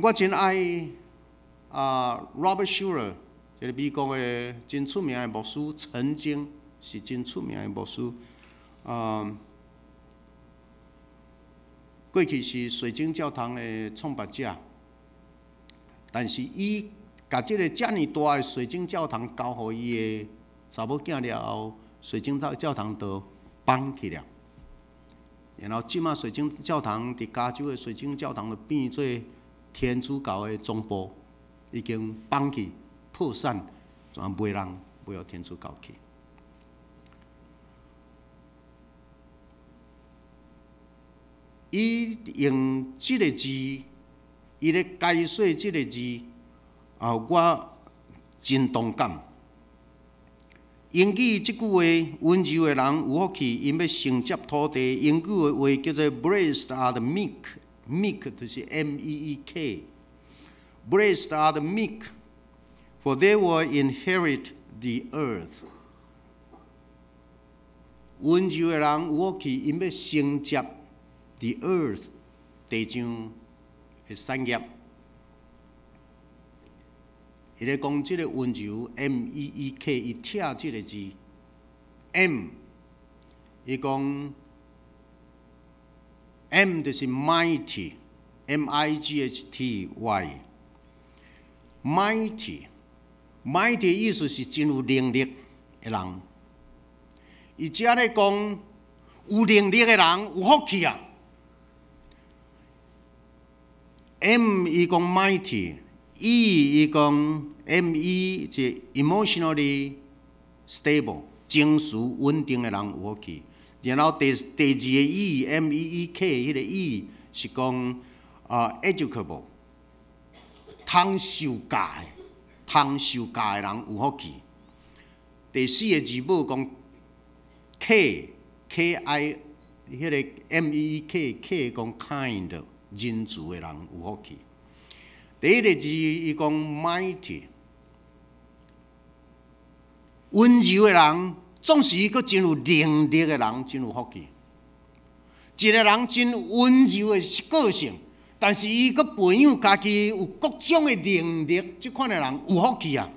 我真愛啊，Robert Schuller，一個美國的真出名的牧師，曾經是真出名的牧師。過去是水晶教堂的創辦者，但是伊共這个遮爾大的水晶教堂交予伊的查某囝了後，水晶教堂就崩去了。然後這馬水晶教堂佇加州的水晶教堂就變做天主教的總部，已經崩去破產，全賣人賣予天主教去。伊用這个字，伊咧解說這个字，啊，我真同感。英語這句話，溫柔的人有福氣，𪜶欲承接土地。英語的話叫做 “Blessed are the meek”，meek 就是 M-E-E-K。Blessed are the meek, for they will inherit the earth。溫柔的人有福氣，𪜶欲承接 the earth 地上的產業。伊咧講這個溫柔 M-E-E-K，伊拆這個字 M，伊講 M 就是 mighty，M-I-G-H-T-Y，mighty，mighty 意思是真有能力的人。伊遮咧講有能力的人有福氣啊。M 伊講 mighty。E 伊講 M-E 是 emotionally stable，情緒穩定的人有福氣。然後第二個 E M-E-E-K，彼個 E 是講啊 educable，通受教的，通受教的人有福氣。第四個字母講 K K I，彼个 M-E-E-K K 講 kind，仁慈的人有福氣。第一個字伊講 mighty，溫柔的人總是一個真有能力的人，真有福氣。一個人真溫柔的個性，但是伊閣培養家己有各種的能力，這款的人有福氣啊！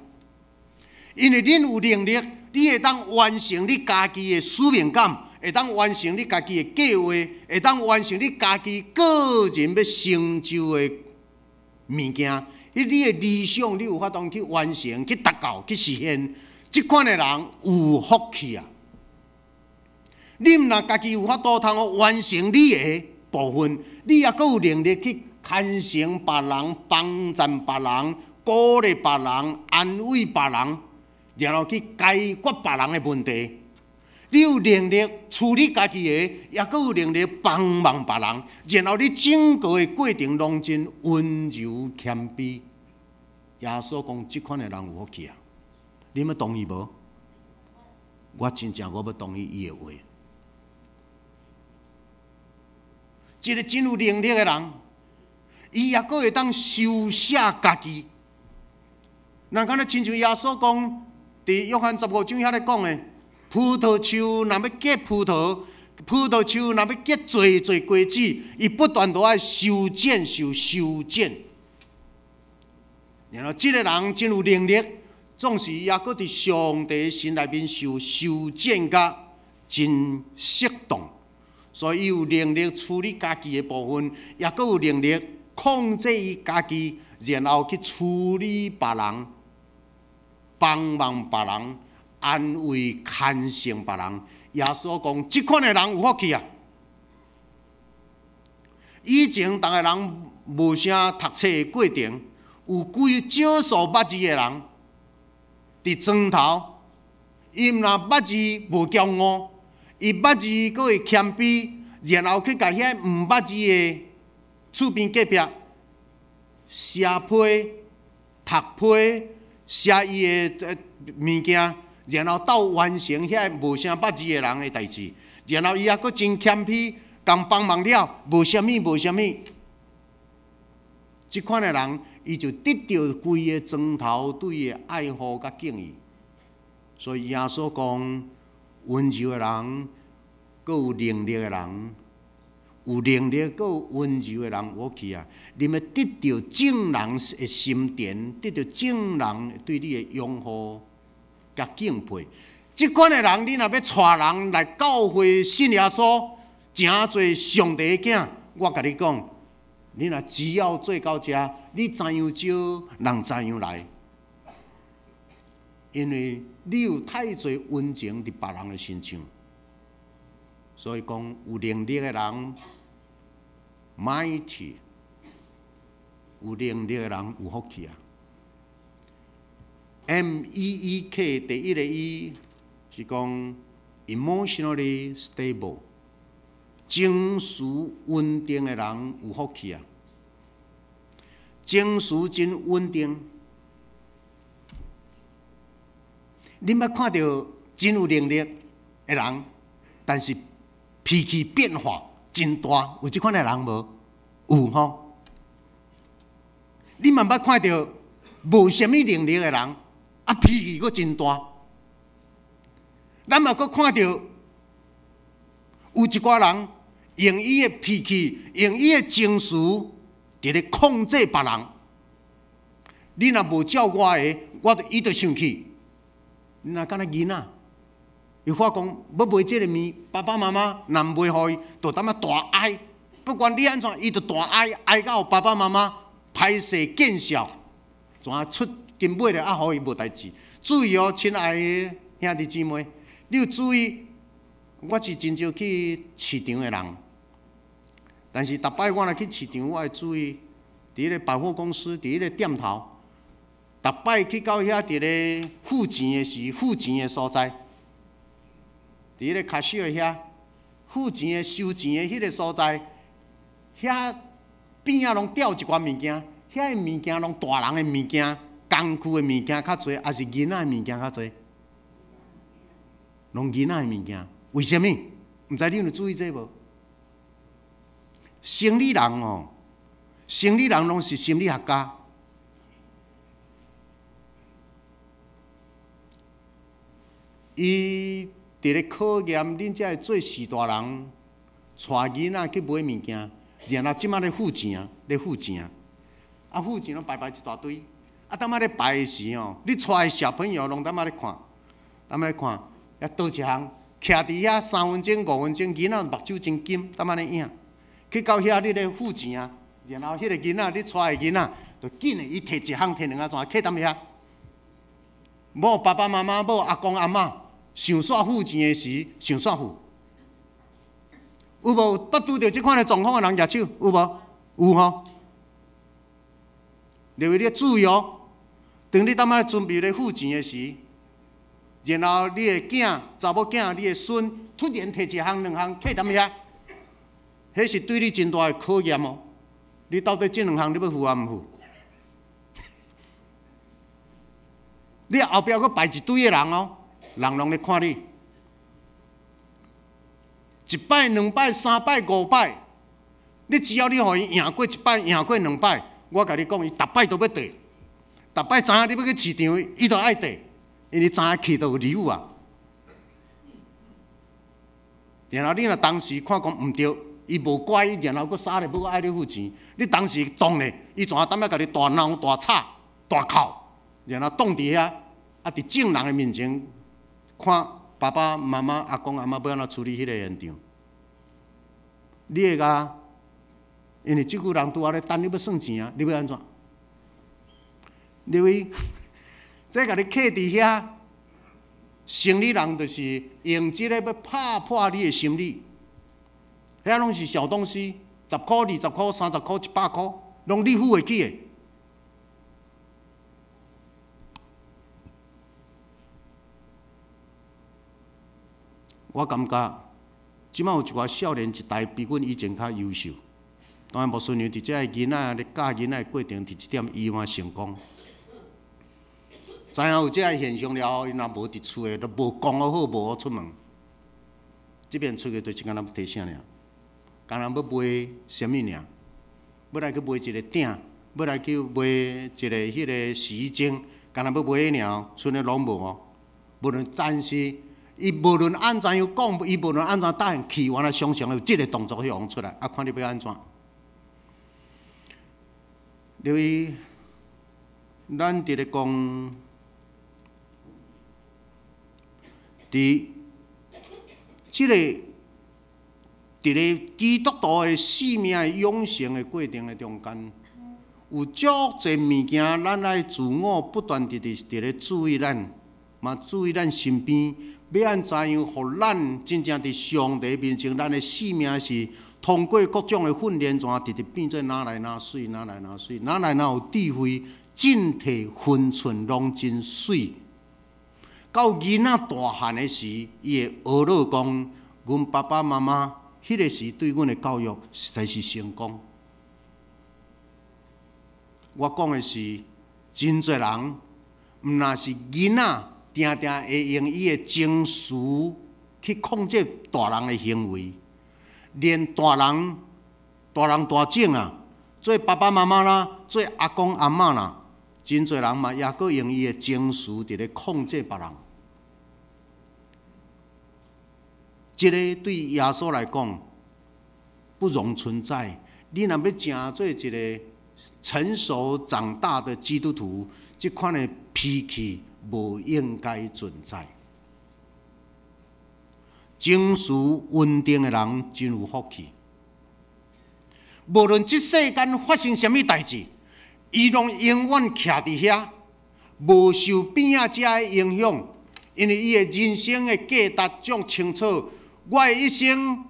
因為恁有能力，你會當完成你家己的使命感，會當完成你家己的計劃，會當完成你家己個人欲成就的物件，彼你的理想，你有法度去完成、去達到、去實現。這款的人有福氣啊！你毋但家己有法度通好完成你的部分，你抑閣有能力去牽成別人、幫贊別人、鼓勵別人、安慰別人，然後去解決別人的問題。你有能力處理家己的，抑閣有能力幫忙別人，然後你整個的過程攏真溫柔謙卑。耶穌講，這款的人有福氣啊！你欲同意無？我真正我欲同意伊的話。一個真有能力的人，伊抑閣會當收捨家己。人敢若親像耶穌講，佇約翰15章遐咧講的，葡萄樹若欲結葡萄，葡萄樹若欲結濟濟果子，伊不斷都愛修剪、受修剪。然後，這个人真有能力，總是伊抑閣佇上帝心內面受修剪甲真適當，所以伊有能力處理家己的部分，抑閣有能力控制伊家己，然後去處理別人，幫忙別人，安慰牽承別人。耶穌講：這款的人有福氣啊！以前逐个人無啥讀冊的過程，有幾少數捌字的人，佇莊頭，伊毋若捌字無驕傲，伊捌字閣會謙卑，然後去共遐毋捌字的厝邊隔壁寫批、讀批、寫伊的物件，然後鬥完成遐無啥捌字的人的代誌，然後伊猶閣真謙卑，共幫忙了，無啥物，無啥物。這款的人，伊就得著規个莊頭對伊的愛護佮敬意。所以耶穌講，溫柔的人，閣有能力的人，有能力閣有溫柔的人，有福氣啊！你欲得著眾人的心田，得著眾人對你的擁護佮敬佩。這款的人，你若欲帶人來教會信耶穌，成做上帝的囝，我共你講，你若只要做到遮，你怎樣招人怎樣來，因為你有太濟溫情佇別人的身上，所以講有能力的人，mighty，有能力的人有福氣啊。MEEK 第一个 E 是講 emotionally stable。情緒穩定的人有福氣啊！情緒真穩定，你捌看著真有能力的人，但是脾氣變化真大，有這款的人無？有吼？你嘛捌看著無啥物能力的人，啊脾氣閣真大。咱嘛閣看著有一寡人用伊的脾氣，用伊的情緒，佇咧控制別人。你若無照我的，我就伊就生氣。你若敢若囡仔，伊發講欲買這个物，爸爸媽媽若毋買予伊，就當仔大哀。不管你按怎，伊就大哀，哀到爸爸媽媽歹勢見笑，怎出金買了啊？予伊無代誌。注意哦，親愛的兄弟姊妹，你有注意？我是真少去市場的人，但是逐擺我若去市場，我會注意，佇彼个百貨公司，佇彼个店頭，逐擺去到遐佇咧付錢的時，付錢的所在，佇彼个 cashier 遐付錢的收錢的彼个所在，遐邊仔攏吊一寡物件，遐个物件攏大人的物件、工具的物件較濟，抑是囡仔的物件較濟？攏囡仔的物件。為啥物？毋知你有注意這無？生理人哦，生理人攏是心理學家。伊佇咧考驗恁遮个做序大人，帶囡仔去買物件，然後這擺咧付錢，咧付錢，啊付錢攏排排一大堆，啊當仔咧排的時哦，你帶的小朋友攏當仔咧看，當仔咧看，遐倒一項。徛佇遐3分鐘、5分鐘，囡仔目睭真金，踮按呢影。去到遐你咧付錢啊，然後彼个囡仔你帶的囡仔，就緊的，伊提一項提兩項，去踮遐。無爸爸媽媽，無阿公阿嬤，想煞付錢的時，想煞付。有無捌拄著這款的狀況的人舉手？有無？有吼。認為你注意哦，當你踮仔準備咧付錢的時。然後你的囝、查某囝、你的孫，突然提一項、兩項，去踮遐，彼是對你真大的考驗哦。你到底這兩項你欲付抑毋付？你後壁閣排一堆的人哦，人攏咧看你。一擺、兩擺、三擺、五擺，你只要你予伊贏過一擺，贏過兩擺，我共你講，伊逐擺都欲綴。逐擺知影你欲去市場，伊就愛綴，因為知影去就有禮物啊。然後你若當時看講毋對，伊無乖，然後閣啥咧，欲愛你付錢，你當時當咧，伊怎當仔共你大鬧大吵大哭，然後擋佇遐，啊，佇眾人的面前看爸爸媽媽、阿公阿嬤欲按怎處理彼个現場，你會共？因為這久人拄仔咧等你欲算錢啊，你欲按怎？你為這共你扣佇遐，生理人就是用這個欲拍破你的心理，遐攏是小東西，十箍、20箍、30箍、100箍，攏你付會起的。我感覺，這擺有一寡少年一代比阮以前較優秀。當然，牧師娘佇這个囡仔咧教囡仔的過程，佇這點伊嘛成功。知影有這个現象了後，伊若無佇厝的，都無講好好，無予出門。這邊出去就是敢若欲提醒爾，敢若欲賣啥物爾，欲來去賣一个鼎，欲來去賣一个彼个洗衣精，敢若欲賣爾，賰的攏無哦。無論，但是伊無論按怎樣講，伊無論按怎答應去，原來常常有這个動作彼予出來，啊，看你欲按怎。因為咱佇咧講，佇這个佇咧基督徒的生命的養成的過程的中間，有足濟物件，咱愛自我不斷佇佇佇咧注意咱，嘛注意咱身邊，欲按怎樣，予咱真正佇上帝面前，咱的生命是通過各種的訓練，怎直直變做哪來哪媠，哪來哪媠，哪來哪有智慧，進退分寸攏真媠。到囡仔大漢的時，伊會學樂講，阮爸爸媽媽彼个時對阮的教育實在是成功。我講的是，真濟人，毋若是囡仔，定定會用伊的情緒去控制大人的行為。連大人、大人大眾啊，做爸爸媽媽啦，做阿公阿嬤啦，真濟人嘛，猶閣用伊的情緒佇咧控制別人。這個對耶穌來講不容存在。你若欲成做一個成熟長大的基督徒，這款的脾氣無應該存在。情緒穩定的人真有福氣。無論這世間發生啥物代誌，伊攏永遠徛佇遐，無受邊仔遮的影響，因為伊的人生的價值足清楚。我的一生，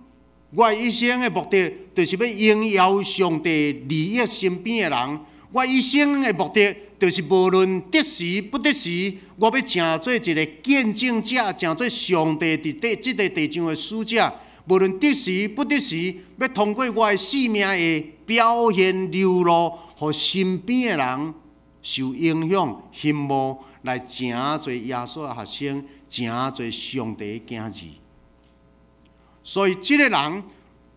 我的一生的目的，就是欲榮耀上帝，利益身邊的人。我一生的目的，就是無論得時不得時，我欲成做一个見證者，成做上帝佇地這个地上的使者。無論得時不得時，欲通過我的生命的表現流露，予身邊的人受影響、羨慕，來成做耶穌的學生，成做上帝的囝兒。所以，這个人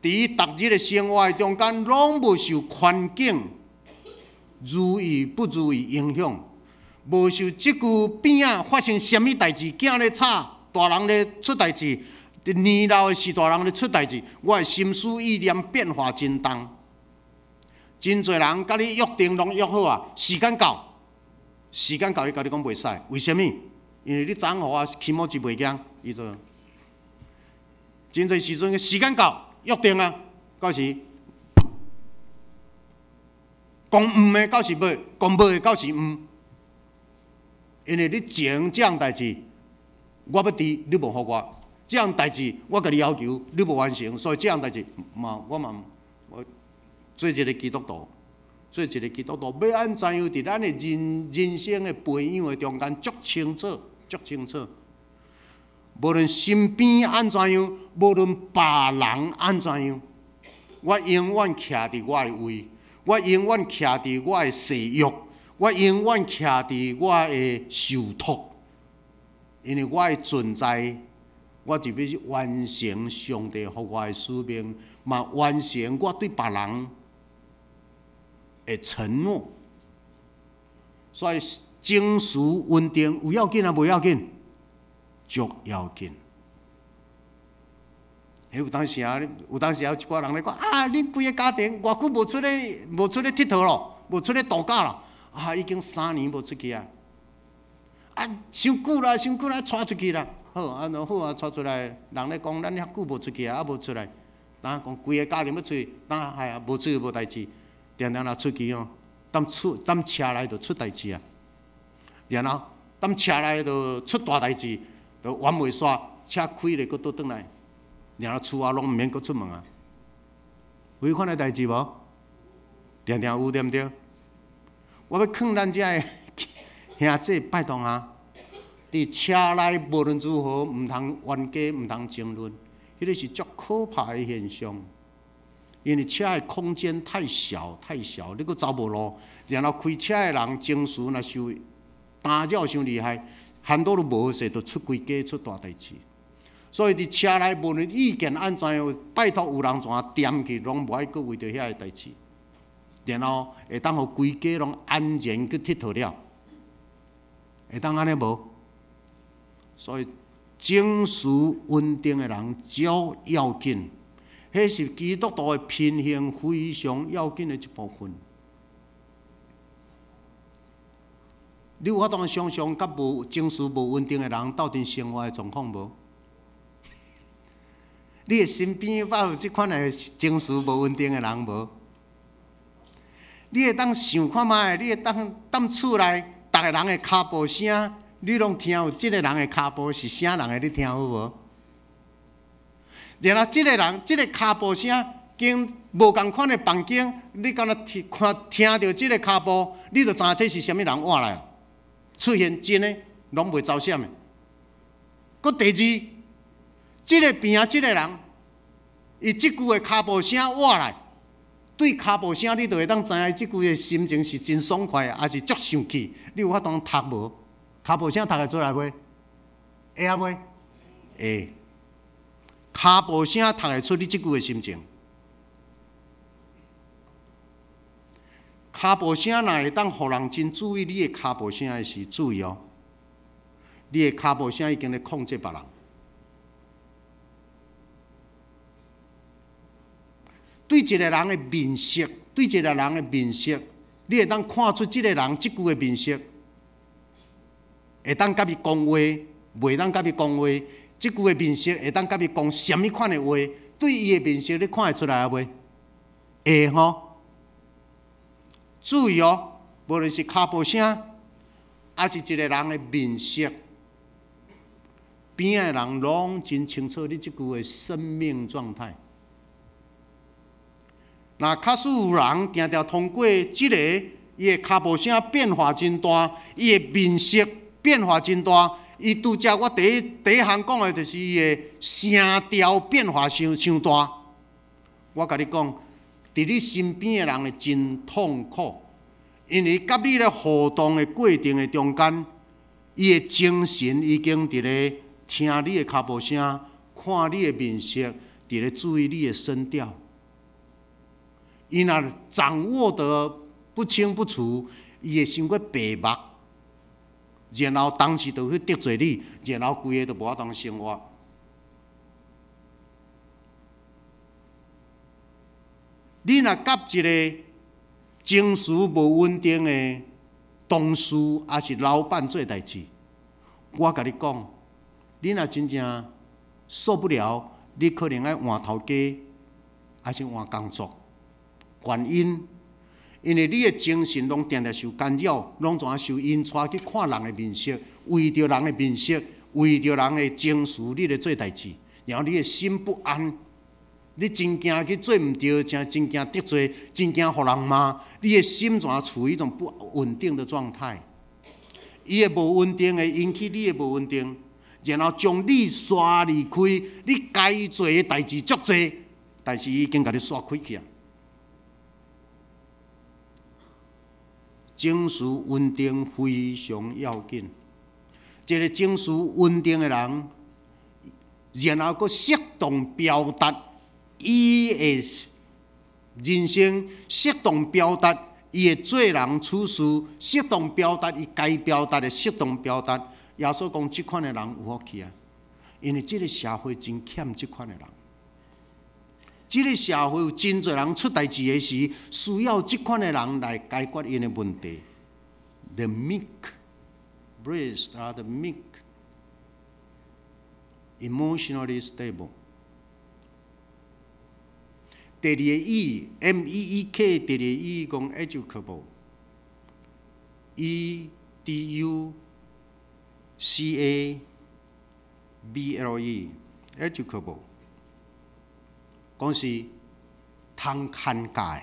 佇逐日的生活中間，攏無受環境如意不如意影響，無受這句邊仔發生啥物代誌，囝咧吵，大人咧出代誌，年老的時大人咧出代誌，我的心思意念變化真重。真濟人共你約定攏約好啊，時間到，時間到，伊共你講袂使，為啥物？因為你昨昏予我起毛一袂驚，伊就真濟時陣時間到約定啊，到時。講毋的到時欲，講欲的到時毋，因為你前這項代誌，我欲佇，你無予我；這項代誌我共你要求，你無完成，所以這項代誌嘛，我嘛，我做一个基督徒，做一个基督徒，欲按怎樣佇咱的人人生的培養的中間，足清楚，足清楚。無論身邊按怎樣，無論別人按怎樣，我永遠徛佇我的位。我永遠徛佇我的誓約，我永遠徛佇我的受託，因為我的存在我就欲去完成上帝予我的使命，嘛完成我對別人的承諾。所以情緒穩定有要緊啊，無要緊？足要緊。彼有當時啊，有當時啊，有一寡人咧講啊，恁規个家庭偌久無出咧，無出咧𨑨迌咯，無出咧度假咯，啊，已經3年無出去啊，啊，傷久啦，傷久啦，帶出去啦。好，啊，若好啊，帶出來，人咧講，咱遐久無出去啊，啊無出來，當講規个家庭欲出去，當係啊，無出去無代誌，定定若出去哦，踮厝踮車內就出代誌啊，然後踮車內就出大代誌，就玩袂煞，車開咧閣倒轉來，然後厝仔攏毋免閣出門啊。有彼款的代誌無？定定有對毋對？我欲勸咱遮的兄姊拜託啊！佇車內無論如何毋通冤家，毋通爭論，彼個是足可怕的現象。因為車的空間太小太小，你閣走無路，然後開車的人情緒若受干擾傷厲害，很多都無好勢，就出規家出大代誌。所以佇車內無論意見按怎樣，拜託有人怎恬去，攏無愛閣為著遐个代誌，然後會當予規家攏安然去𨑨迌了，會當按呢無？所以情緒穩定的人足要緊，彼是基督徒的品行非常要緊的一部分。你有法度想像佮無情緒無穩定的人鬥陣生活的狀況無？你的身邊捌有這款的情緒無穩定的人無？你會當想看覓？你會當踮厝內，逐个人的跤步聲，你攏聽有這个人的跤步是啥人的？你聽有無？然後這个人，這个跤步聲經無仝款的房間，你敢若聽看聽著這个跤步，你就知影這是啥物人倚來。出現真的，攏袂走閃的。閣第二，這个邊仔這个人，伊這句的跤步聲倚來，對跤步聲你就會當知影這句的心情是真爽快，抑是足生氣？你有法度讀無？跤步聲讀會出來袂？會啊袂？會。跤步聲讀會出你這句的心情。跤步聲若會當予人真注意你的跤步聲的時，注意哦，你的跤步聲已經咧控制別人。對一个人的面色，對一个人的面色，你會當看出這个人這句的面色，會當佮伊講話，袂當佮伊講話。這句的面色會當佮伊講啥物款的話？對伊的面色，你看會出來啊袂？會吼。注意哦，無論是跤步聲，抑是一个人的面色，邊仔的人攏真清楚你這句的生命狀態。若假使有人定定通過這个，伊的跤步聲變化真大，伊的面色變化真大，伊拄則我第一第一項講的就是伊的聲調變化傷傷大。我共你講，佇你身邊的人會真痛苦，因為佮你咧互動的過程的中間，伊的精神已經佇咧聽你的跤步聲，看你的面色，佇咧注意你的聲調。伊若掌握得不清不楚，伊會傷過白目，然後當時就去得罪你，然後規个就無法度生活。你若佮一个情緒無穩定的同事，抑是老闆做代誌，我共你講，你若真正受不了，你可能愛換頭家，抑是換工作。原因，因為你的精神攏定定受干擾，攏總愛受𪜶帶去看人的面色，為著人的面色，為著人的情緒，你咧做代誌，然後你的心不安，你真驚去做毋對，真真驚得罪，真驚予人罵，你的心怎處於一種不穩定的狀態？伊的無穩定會引起你的無穩定，然後將你刷離開，你該做的代誌足濟，但是伊已經共你刷開去啊。情緒穩定非常要緊。一個情緒穩定的人，然後閣適當表達伊的人生，適當表達伊的做人處事，適當表達伊該表達的適當表達。耶穌講，這款的人有福氣啊！因為這个社會真欠這款的人。這个社會有真濟人出代誌的時，需要這款的人來解決𪜶的問題。The meek, blessed are the meek, emotionally stable。第二個 E M E E K，第二個 E 講 educable，E D U C A B L E，educable，講是通牽教的，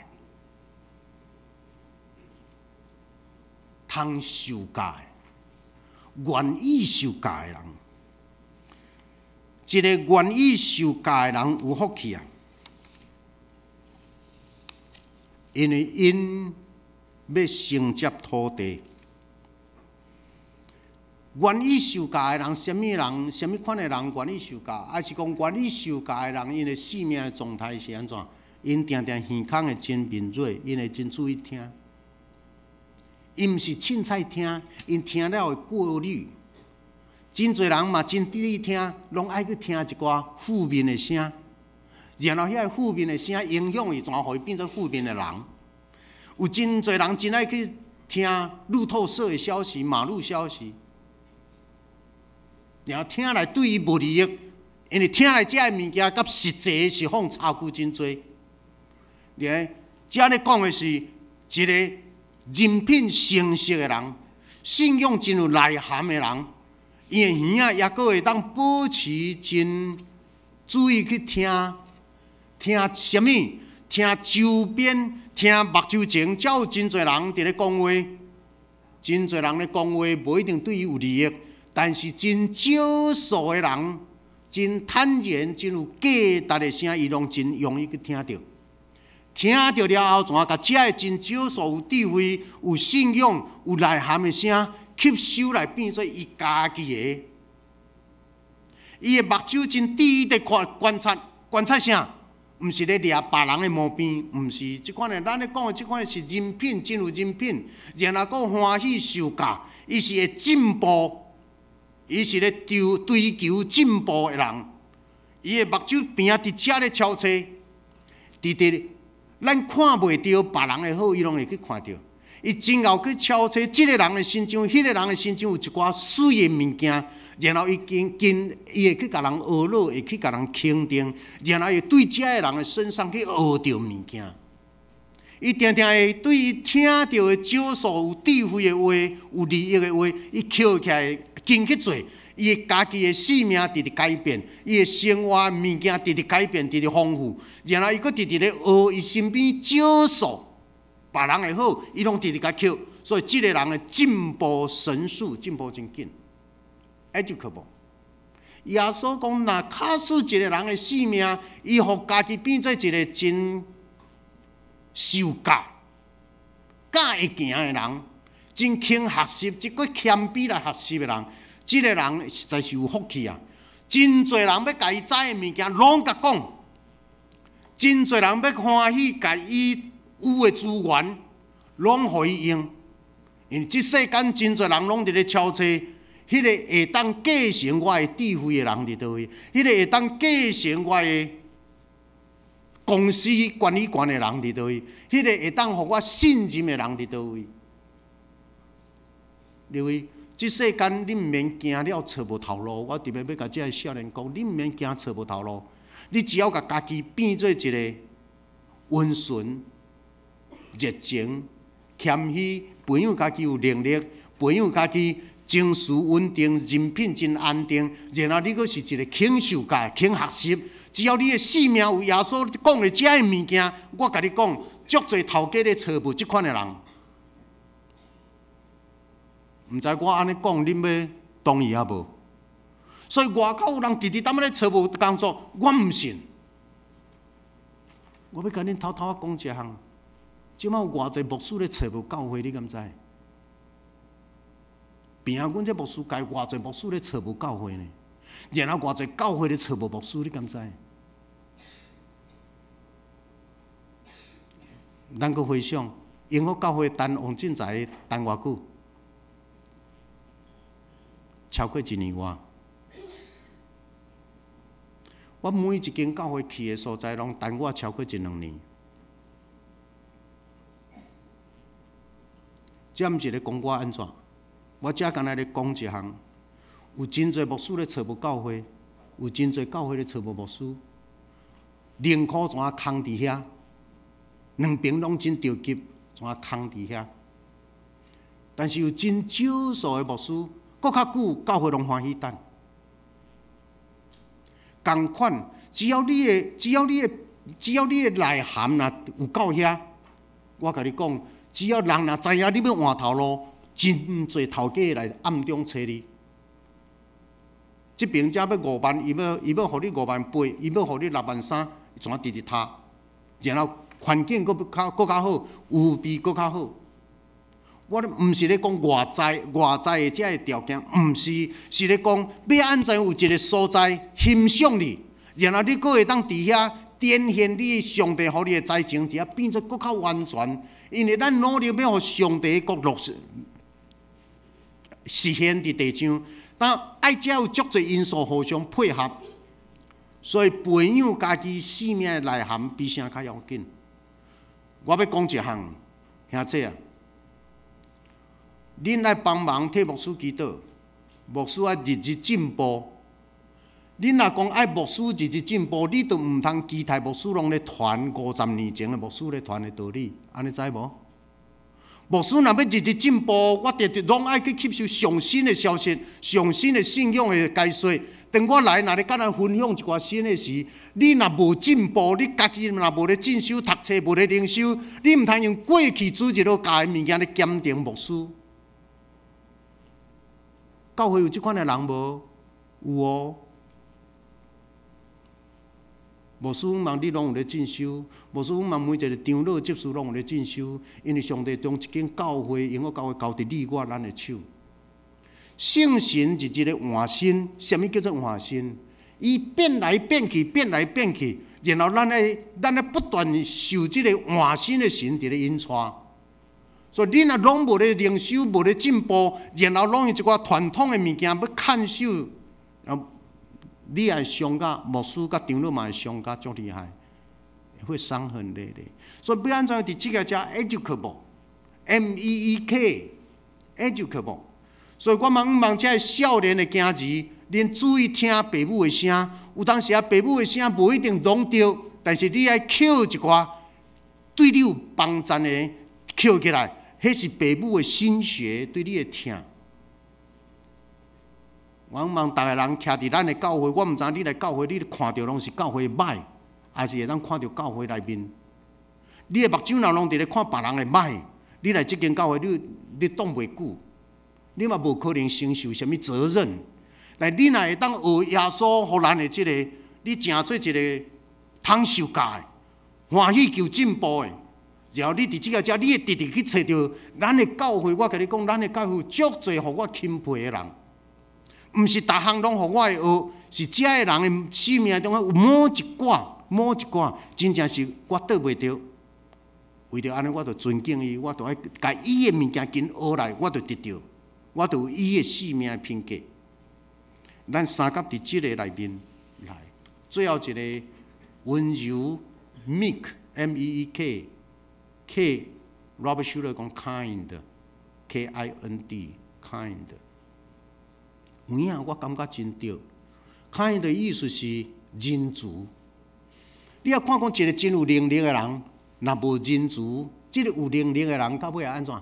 通受教的，願意受教的人。一個願意受教的人有福氣啊！因為𪜶欲承接土地。願意受教的人，啥物人？啥物款的人願意受教？抑是講願意受教的人，𪜶的生命的狀態是按怎？𪜶定定耳孔會真敏銳，𪜶會真注意聽。𪜶毋是凊彩聽，𪜶聽了會過濾。真濟人嘛真注意聽，攏愛去聽一寡負面的聲，然後遐個負面的聲影響伊，怎予伊變做負面的人。有真濟人真愛去聽路透社的消息、馬路消息，然後聽來對伊無利益，因為聽來這个物件佮實際是放差距真濟。咧，遮咧講的是一個人品誠實的人，信仰真有內涵的人，伊的耳仔抑閣會當保持真注意去聽，聽啥物？聽周邊，聽目睭前，才有真濟人佇咧講話，真濟人咧講話，無一定對伊有利益，但是真少數的人，真坦然、真有價值的聲，伊攏真容易去聽著。聽著了後，怎共遮个真少數有智慧、有信仰、有內涵的聲吸收來變做伊家己的。伊的目睭真注意佇看觀察，觀察啥？毋是咧掠別人的毛病，毋是這款的。咱咧講的這款的是人品，真有人品，然後閣歡喜受教，伊是會進步，伊是咧追追求進步的人。伊的目睭邊仔佇遮咧敲揣，佇佇咱看袂著別人的好，伊攏會去看著。伊真𠢕去敲揣，這个人的身上，彼个人的身上有一寡媠的物件，然後伊緊緊，伊會去共人學落，會去共人肯定，然後伊對遮个人的身上去學著物件。伊定定會對伊聽著的少數有智慧的話、有利益的話，伊抾起來緊去做，伊的家己的生命直直改變，伊的生活物件直直改變，直直豐富，然後伊閣直直咧學伊身邊少數別人的好，伊攏直直共抾，所以這个人的進步神速，進步真緊。educable。耶穌講，若假使一個人的生命，伊予家己變做一個真受教、教會行的人，真肯學習，這個謙卑來學習的人，這个人實在是有福氣啊！真濟人欲共伊知的物件，攏共講；真濟人欲歡喜共伊有的資源，攏予伊用。因為這世間真濟人攏佇咧敲揣，彼个會當繼承我的智慧的人佇佗位？彼个會當繼承我的公司管理權的人佇佗位？彼个會當予我信任的人佇佗位？各位，這世間你毋免驚了揣無頭路，我特別欲共這个少年講，你毋免驚揣無頭路，你只要共家己變做一個溫順、熱情、謙虛，培養家己有能力，培養家己情緒穩定，人品真安定，然後你閣是一個肯受教、肯學習。只要你的生命有耶穌講的這个物件，我共你講，足濟頭家咧揣無這款的人。毋知我按呢講，恁欲同意抑無？所以外口有人直直踮咧揣無工作，我毋信。我欲共恁偷偷仔講一項，這擺有偌濟牧師咧揣無教會，你敢知？平阮這牧師界偌濟牧師咧揣無教會呢？然後偌濟教會咧揣無牧師，你敢知？咱閣回想，榮福教會等王進財等偌久？超過一年外。我每一間教會去的所在，攏等我超過一兩年。這毋是咧講我按怎，我只干焦咧講一項。有真濟牧師咧揣無教會，有真濟教會咧揣無牧師，寧可怎啊空佇遐，兩邊攏真著急，怎啊空佇遐。但是有真少數的牧師，閣較久教會攏歡喜等。仝款，只要你的內涵若有夠遐，我共你講，只要人若知影你欲換頭路，真濟頭家來暗中揣你。這邊才欲5萬，伊欲予你5萬8，伊欲予你6萬3，伊怎啊直直殺？然後環境閣較好，有備閣較好。我毋是咧講外在的這个條件，毋是，是咧講欲按怎有一个所在欣賞你，然後你閣會當佇遐展現你上帝予你的才情，這變做閣較完全。因為咱努力欲予上帝的國落實實現佇地上，但愛遮有足濟因素互相配合，所以培養家己生命的內涵比啥較要緊。我欲講一項，兄弟啊！恁愛幫忙替牧師祈禱，牧師愛日日進步。恁若講愛牧師日日進步，你就毋通期待牧師攏咧傳50年前的牧師咧傳的道理，按呢知無？牧師若欲日日進步，我直直攏愛去吸收上新的消息、上新的信仰的解說。當我來若咧佮咱分享一寡新的時，你若無進步，你家己若無咧進修讀冊，無咧靈修，你毋通用過去主日學教的物件咧檢定牧師。教會有這款的人無？有哦。牧師望你攏有咧進修，牧師望每一个長老執事攏有咧進修，因為上帝將一間教會、榮福教會交佇你我咱的手。聖神日日咧換新，啥物叫做換新？伊變來變去，變來變去，然後咱愛不斷受這个換新的神佇咧引帶。所以恁若攏無咧靈修，無咧進步，然後攏用一寡傳統的物件欲看守，你也會傷甲牧師佮長老嘛會傷甲足厲害，會傷痕累累。所以欲按怎佇這个遮 educable，M E E K，educable。所以我望這个少年的囝兒，恁注意聽爸母的聲，有當時啊，爸母的聲無一定攏對，但是你愛抾一寡對你有幫助的抾起來。彼是爸母的心血對你的疼。我望逐个人徛佇咱的教會，我毋知你來教會，你看著攏是教會歹，還是會當看著教會內面？你的目睭若攏佇咧看別人的歹，你來這間教會，你擋袂久，你嘛無可能承受啥物責任。但你若會當學耶穌予咱的這个，你成做一个通受教的，歡喜求進步的。然後你佇這个遮，你會直直去揣著咱的教會。我共你講，咱的教會有足濟予我欽佩的人，毋是逐項攏予我會學，是遮的人的生命中有某一寡、某一寡，真正是我倒袂著。為著按呢，我就尊敬伊，我就愛共伊的物件緊學來，我就得著，我就有伊的生命的品格。咱相佮佇這个內面來，最後一个溫柔 meek，M E E K。K Robert Schuller 講 kind，K I N D，kind。有影我感覺真對。kind 的意思是仁慈。你若看講一个真有能力的人，若無仁慈，這个有能力的人到尾會按怎？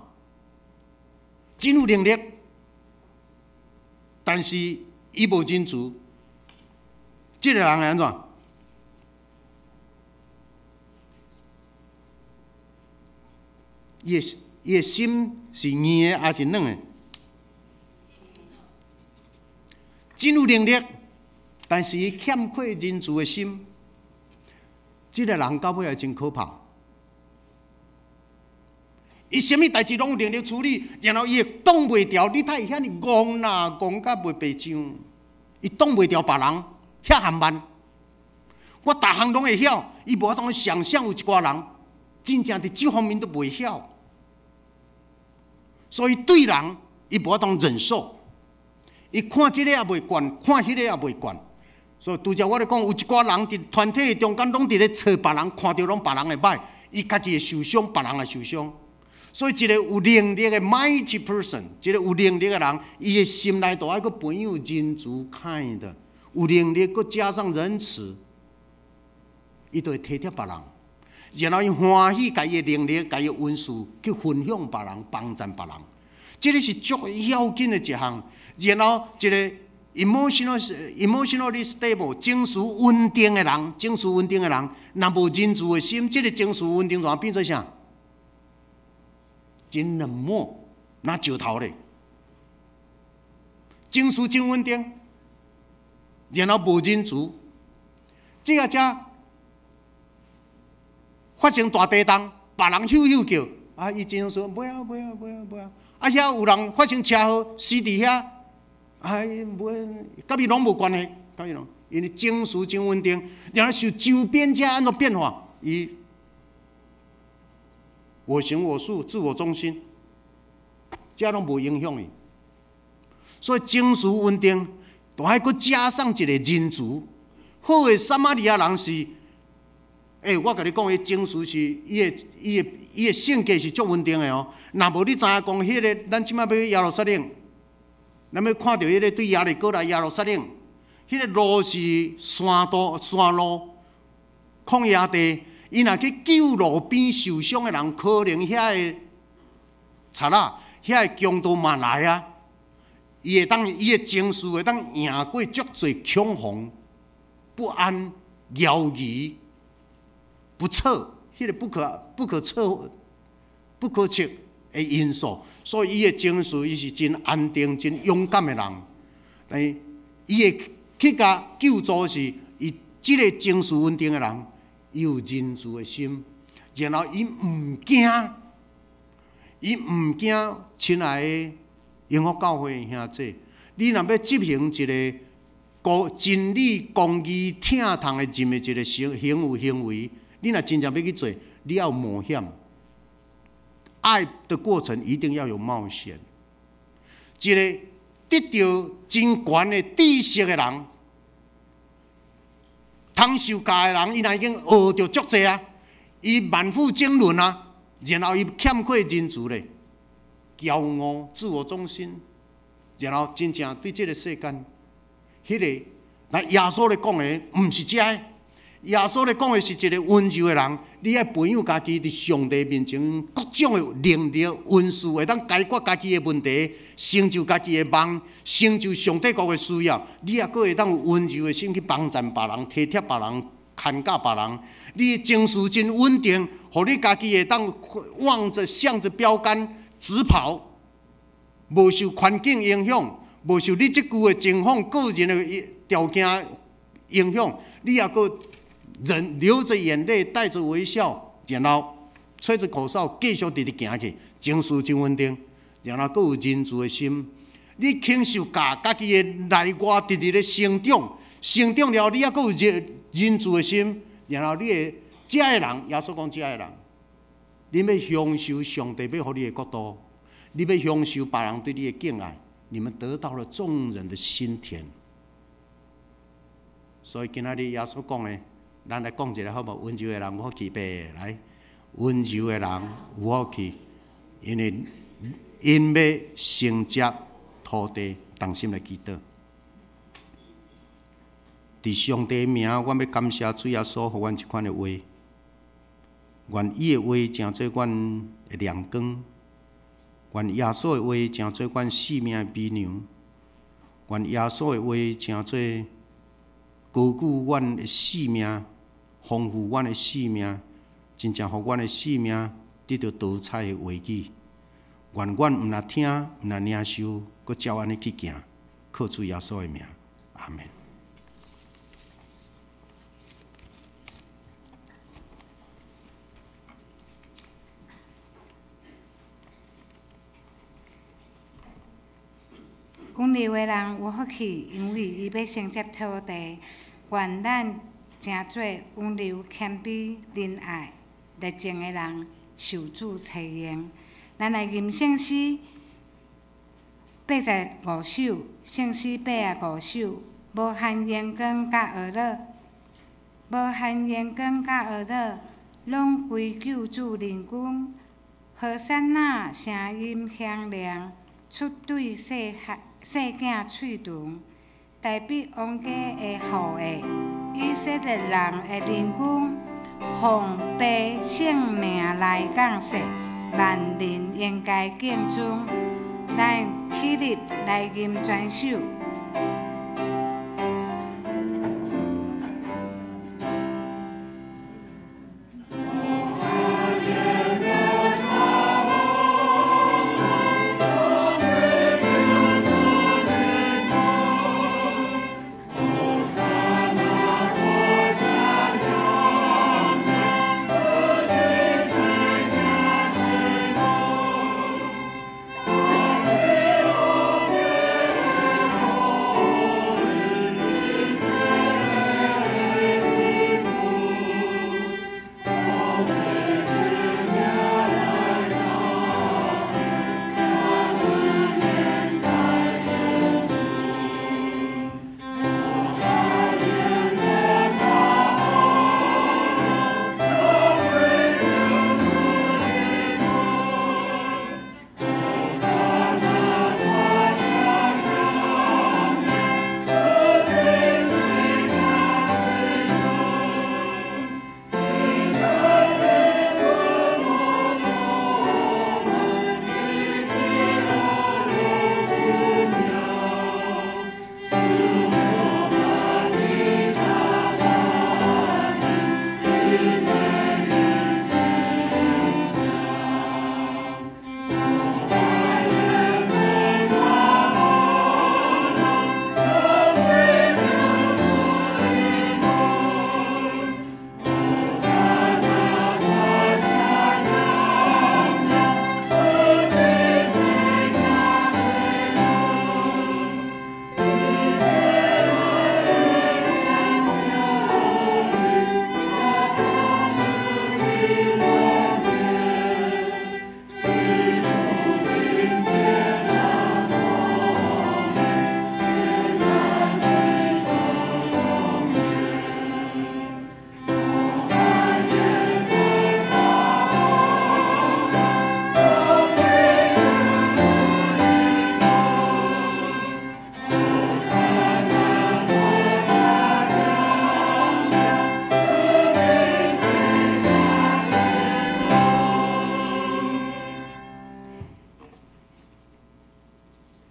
真有能力，但是伊無仁慈，這个人會按怎？伊的心是硬的抑是軟的？真有能力，但是伊欠缺仁慈的心，這个人到尾也真可怕。伊啥物代誌攏有能力處理，然後伊會擋袂牢，你睇伊遐爾戇啦，戇甲袂白上。伊擋袂牢別人，遐含慢。我逐項攏會曉，伊無法度想象有一寡人真正佇這方面都袂曉，所以對人伊無法度忍受。伊看這個也袂慣，看彼個也袂慣。所以拄才我咧講，有一寡人佇團體中間攏佇咧揣別人，看著攏別人的歹，伊家己會受傷，別人也受傷。所以一個有能力的 mighty person，一個有能力的人，伊的心內都愛閣培養仁慈 kind，有能力閣加上仁慈，伊就會體貼別人，然後伊歡喜共伊的能力、共伊的恩賜去分享別人、幫助別人。這个是足要緊的一項。然後一個 emotionally stable 情緒穩定的人，情緒穩定的人，若無仁慈的心，這个情緒穩定怎變做啥？真冷漠，若石頭咧。情緒真穩定，然後無仁慈，這个遮發生大地動，別人咻咻叫，啊，伊真說袂啊袂啊袂啊袂啊，啊遐有人發生車禍死佇遐，啊，袂，佮伊攏無關係，佮伊攏，因為情緒真穩定，然後受周邊遮按怎變化，伊我行我素，自我中心，這攏無影響伊。所以情緒穩定，都愛閣加上一個仁慈。好的撒瑪利亞人是，我共你講，伊情緒是伊的性格是足穩定的哦。若無你知影講，彼个咱這擺欲去耶路撒冷，咱欲看著彼个對耶利哥來耶路撒冷，彼个路是山道山路，曠野地。伊若去救路邊受傷的人，可能遐个賊仔、遐个強盜嘛來啊。伊會當伊的情緒會當贏過足濟恐慌、不安、猶疑、不測，彼个不可測、不可測的因素，所以伊的情緒伊是真安定、真勇敢的人。但是伊會去共救助是，伊這个情緒穩定的人，伊有仁慈的心，然後伊毋驚，伊毋驚。親愛的榮福教會兄弟，你若欲執行一個公真理、公義、疼痛的任何一個行為，你若真正欲去做，你要冒險。愛的過程一定要有冒險。一個得著真懸的知識的人，通受教的人，伊若已經學著足濟啊，伊滿腹經綸啊，然後伊欠缺仁慈咧，驕傲、自我中心，然後真正對這个世間，彼个那耶穌咧講的，毋是這个。耶穌咧講的是一個溫柔的人，你愛培養家己佇上帝面前各種的能力、恩賜，會當解決家己的問題，成就家己的夢，成就上帝國的需要。你也閣會當有溫柔的心去幫助別人、體貼別人、牽教別人。你的情緒真穩定，予你家己會當望著向著標杆直跑，無受環境影響，無受你這久的情況、個人的條件影響，你也閣人流著眼淚，帶著微笑，然後吹著口哨，繼續直直行去，情緒真穩定，然後閣有仁慈的心。你肯受教，家己的內外直直咧成長，成長了，你猶閣有仁慈的心，然後你會這个人，耶穌講這个人，你欲享受上帝欲予你的國度，你欲享受別人對你的敬愛，你們得到了眾人的心田。所以今仔日耶穌講的，咱來講一下好無？溫柔的人有福氣唄，來，溫柔的人有福氣，因為𪜶欲承接土地，同心來祈禱。佇上帝名，阮欲感謝主耶穌，予阮這款的話。願伊的話成做阮的亮光，願耶穌的話成做阮性命的美娘，願耶穌的話成做高舉阮的性命，豐富阮的性命，真正予阮的性命得著多彩的話語。願阮毋但聽，毋但領受，閣照按呢去行，靠主耶穌的名，阿們。温柔的人有福氣，因為伊欲承接土地。願咱成做溫柔、謙卑、仁愛、熱情的人，受主採用。咱來吟聖詩85首，聖詩85首，無限榮光佮呵咾，無限榮光佮呵咾，攏歸救主仁君。和散那聲音響亮，出對細細囝喙唇，大衛王家的後裔，以色列人的仁君，奉父聖名來降世，萬人應該敬尊。咱起立來吟全首。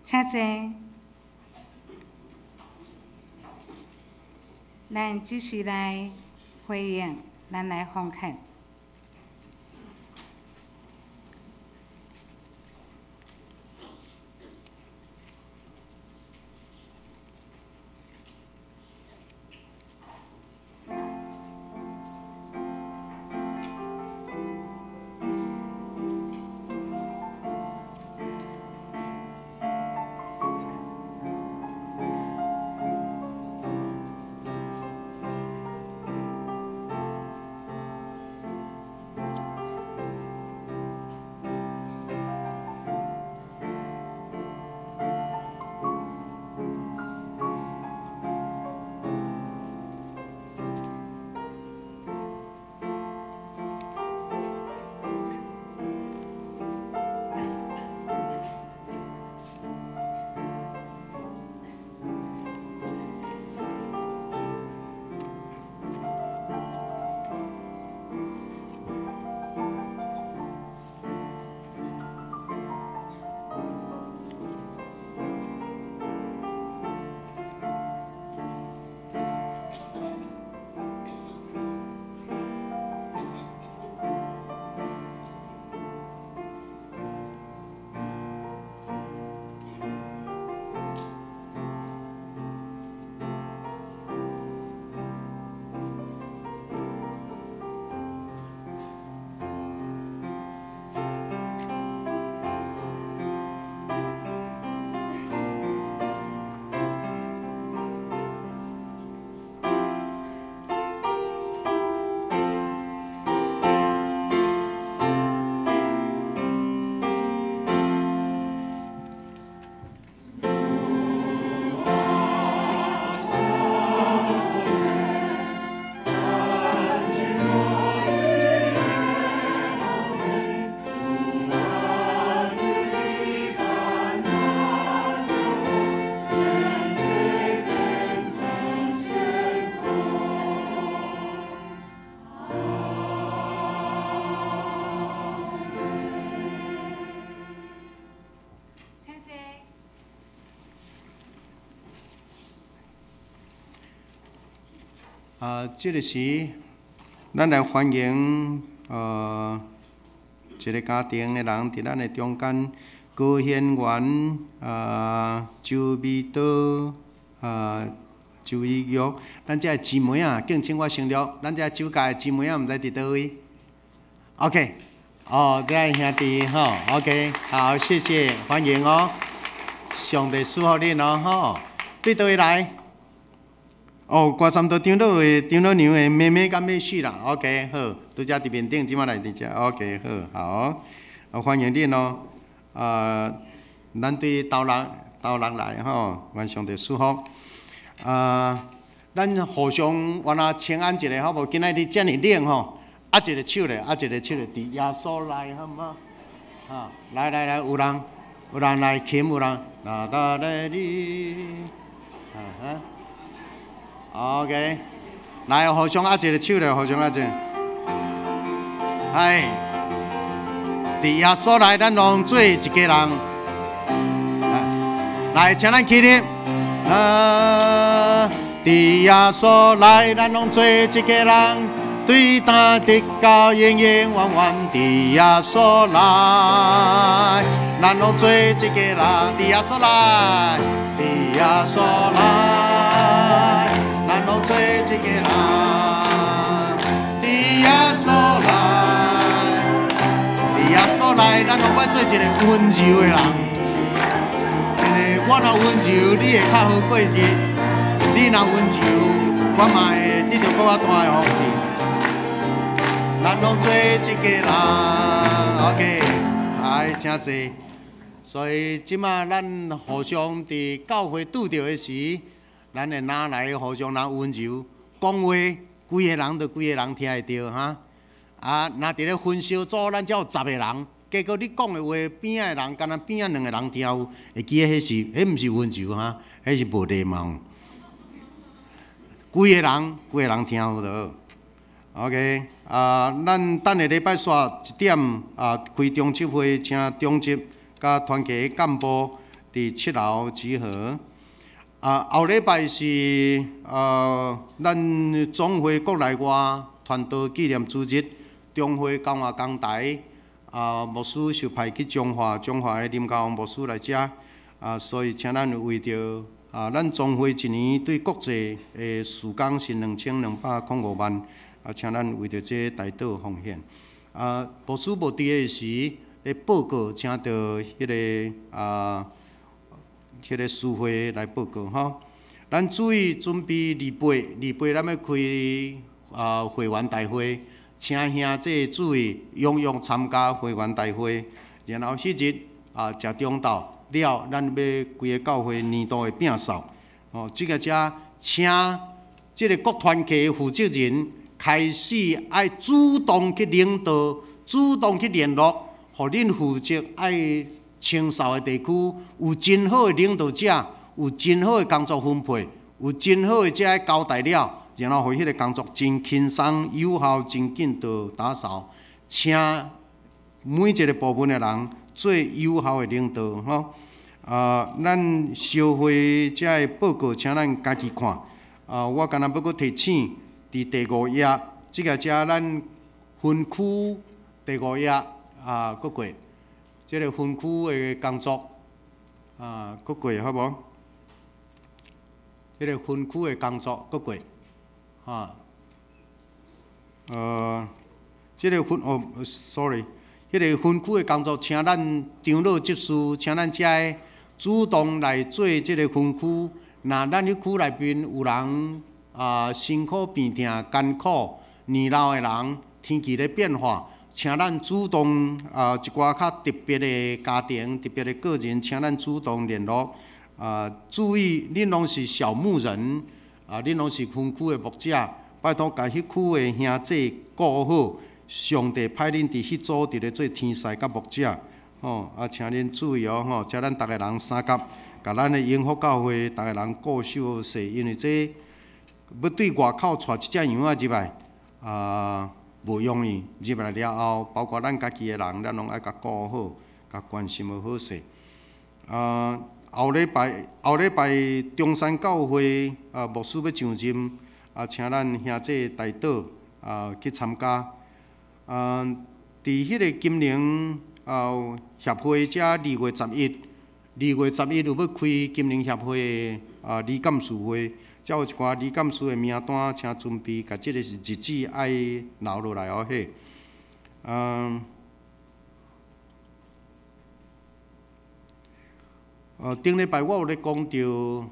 請坐。咱這時來回應，咱來奉獻。啊，這个時，咱來歡迎一个家庭的人佇咱的中間，高賢元啊，周美多啊，周以玉，咱這个姊妹啊，敬請我省略，咱這個酒家的姊妹啊，毋知佇佗位？OK，哦，這个兄弟吼，OK，好，謝謝，歡迎哦，上帝賜福恁哦，吼，對佗位來？哦，歌三道長老的長老娘的妹妹佮妹婿啦，OK，好，拄才佇面頂，這擺來佇遮，OK，好，好，啊，歡迎恁哦，啊，咱對斗六斗六來吼，願上帝賜福。啊，咱互相原來請安一下好無？今仔日遮爾冷吼，握一个手咧，握一个手咧，佇耶穌內好毋好？哈，來來來，有人有人來琴，有人，啦啦來哩，啊哈。OK，來互相握一个手咧，互相握一个。嗨，佇耶穌內，咱攏做一家人。來，請咱起立。啊，佇耶穌內，咱攏做一家人，對擔直到永永遠遠。佇耶穌內，咱攏做一家人。佇耶穌內，佇耶穌內。咱攏做一家人，佇耶穌內，佇耶穌內，咱攏愛做一个溫柔的人。因為我若溫柔，你會較好過日；你若溫柔，我嘛會得著閣較大的福氣。咱攏做一家人，OK，來，請坐。所以這馬咱互相佇教會拄著的時，咱會拿來互相拿溫柔講話，規个人就規个人聽會著哈。啊，若佇咧分小組，咱才有十个人，結果你講的話，邊仔的人，干焦邊仔兩个人聽有，會記得彼是，彼毋是溫柔哈，彼是無禮貌。規个人，規个人聽有就好。OK，啊，咱等下禮拜煞一點啊，開中執會，請中執佮團契幹部佇7樓集合。啊，後禮拜是咱總會國內外傳道紀念主日，中會講話講台啊，牧師受派去彰化，彰化的林家王牧師來遮啊，所以請咱為著啊，咱總會一年對國際的事工是2205萬啊，請咱為著這個代禱奉獻。啊，牧師無佇的時，的報告請著彼个啊。彼个司會來報告吼，咱注意準備二八，二八咱欲開啊會員大會，請兄弟注意踴躍參加會員大會。然後彼日啊，食中晝了，咱欲規个教會年度的摒掃。哦，這个遮請這个各團契的負責人開始愛主動去領導，主動去聯絡，予恁負責愛清掃的地區有真好的領導者，有真好的工作分配，有真好的這个交代了，然後予彼个工作真輕鬆、有效、真緊就打掃。請每一个部門的人做有效的領導，吼。啊，咱小會這个報告，請咱家己看。啊，我干焦欲閣提醒，佇第五頁，這个遮咱分區第五頁啊，閣過。這个分區的工作啊，閣過好無？這个分區的工作閣過，哈，這个分哦，sorry，彼个分區的工作，請咱長老執事，請咱遮个主動來做這个分區。若咱彼區內面有人啊，身軀病痛、艱苦、年老的人，天氣咧變化。請咱主動啊，一寡較特別的家庭、特別的個人，請咱主動聯絡啊。注意，恁攏是小牧人啊，恁攏是分區的牧者，拜託共彼區的兄弟顧好。上帝派恁佇彼組佇咧做天使佮牧者，吼啊，請恁注意哦，吼，請咱逐个人相佮，共咱的永福教會逐个人顧守好勢，因為這欲對外口帶一隻羊仔入來啊，無容易，入來了後，包括咱家己的人，咱攏愛共顧好，共關心好勢。啊，後禮拜後禮拜中山教會啊，牧師欲上任，啊，請咱兄弟代禱啊去參加。啊，佇彼个金陵啊協會遮2月11，2月11有欲開金陵協會的啊理監事會，遮有一寡理監事的名單，請準備，共這个是日子愛留落來哦嘿。頂禮拜我有咧講著，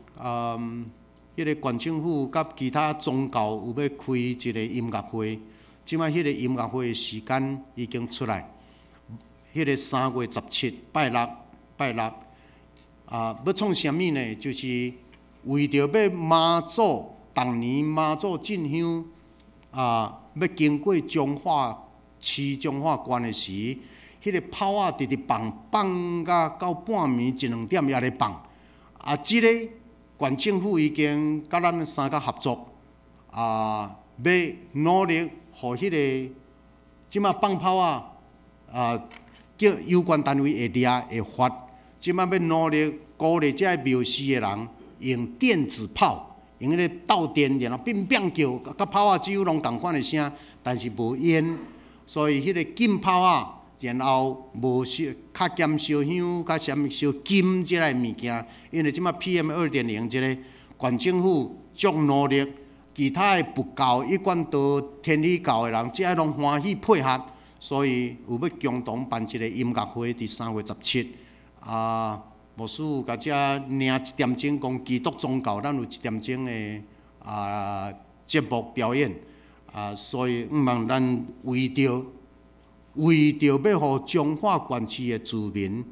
彼个縣政府佮其他宗教有欲開一个音樂會，這擺彼个音樂會的時間已經出來，彼个3月17，拜六，拜六，啊，欲創啥物呢？就是為著欲媽祖，逐年媽祖進香，啊，欲經過彰化市、彰化縣的時，彼个炮仔直直放，放甲到半暝一兩點猶咧放。啊，這个縣政府已經佮咱三甲合作，啊，欲努力予彼个這擺放炮仔，啊，叫有關單位會掠會罰。這擺欲努力鼓勵這个廟寺的人用電子炮，用彼個導電，然後變變叫，佮炮仔只有攏仝款的聲，但是無煙，所以彼个禁炮仔。然後無燒，較減燒香，較減燒金這類物件，因為這擺 PM 2.0這个縣政府足努力，其他的佛教、一貫道、天理教的人，這攏歡喜配合，所以有欲共同辦一个音樂會，佇3月17。啊，牧師有共遮領一點鐘，講基督宗教，咱有一點鐘的啊節目表演，啊，所以向望咱為著欲予彰化縣市的住民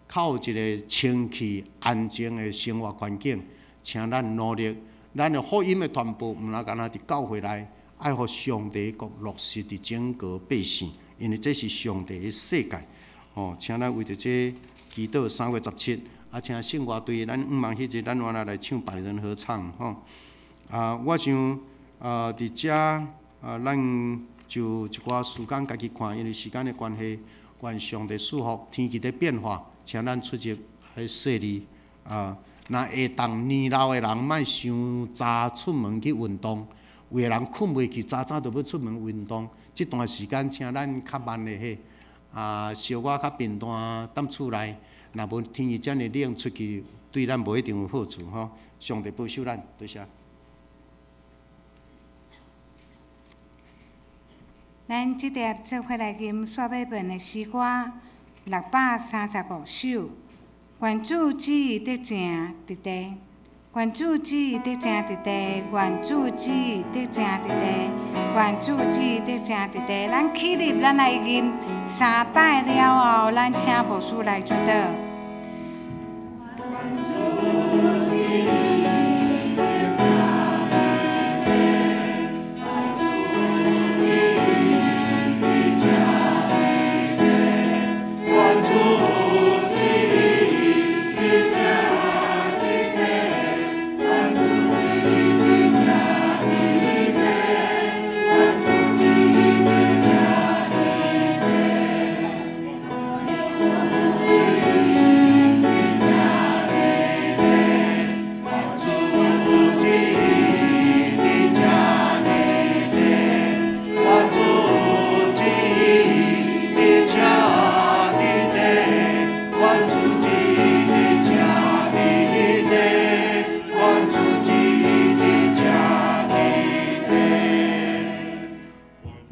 較有一个清氣安靜的生活環境，請咱努力，咱的福音的傳播，毋若干焦佇教會內，愛予上帝國落實佇整個百姓，因為這是上帝的世界。哦，請咱為著這祈禱3月17，啊，請聖樂隊，咱向望彼日咱原來來唱百人合唱，吼。啊，我想啊，佇遮啊，咱就一寡時間家己看，因為時間的關係，願上帝賜福，天氣咧變化，請咱出入愛細膩啊。若會當年老的人，莫傷早出門去運動；有的人睏袂去，早早就欲出門運動。這段時間，請咱較慢的伙，啊，小可較平淡，踮厝內。若無天氣遮爾冷，出去對咱無一定有好處吼。上帝保守咱，多謝。咱這碟做伙來吟煞尾本的詩歌635首，願主旨意得成佇地，願主旨意得成佇地，願主旨意得成佇地，願主旨意得成佇地。咱起立，咱來吟三擺了後，咱請牧師來主禱。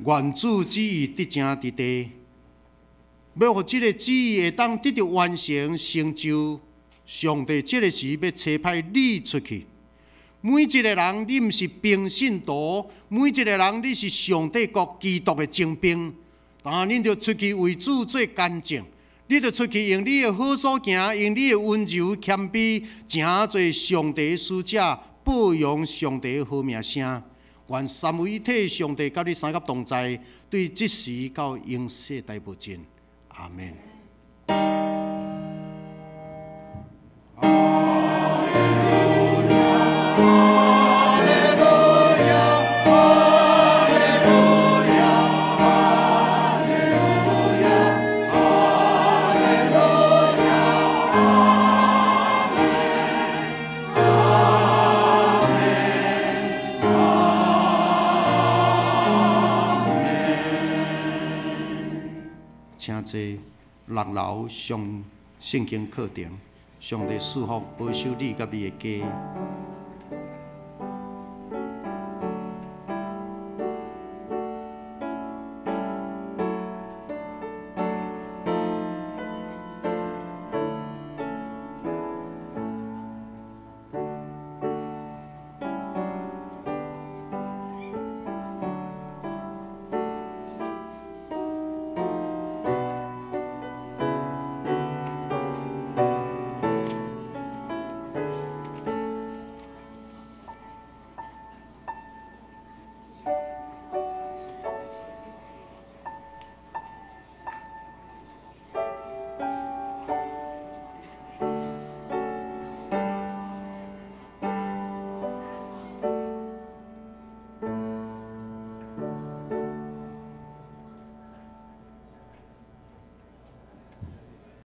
願主旨意得成佇地，欲予這个旨意會當得著完成成就。上帝這个時欲差派你出去，每一個人，你毋是平信徒，每一個人你是上帝國基督的精兵。但恁著出去為主做見證，你著出去用你的好所行，用你的溫柔謙卑，成做上帝的使者，報揚上帝的好名聲。願三位一體上帝佮你三佮同在，對這時到永世代無盡。阿們。阿濟六樓上聖經課程，上帝賜福保守你佮你的家。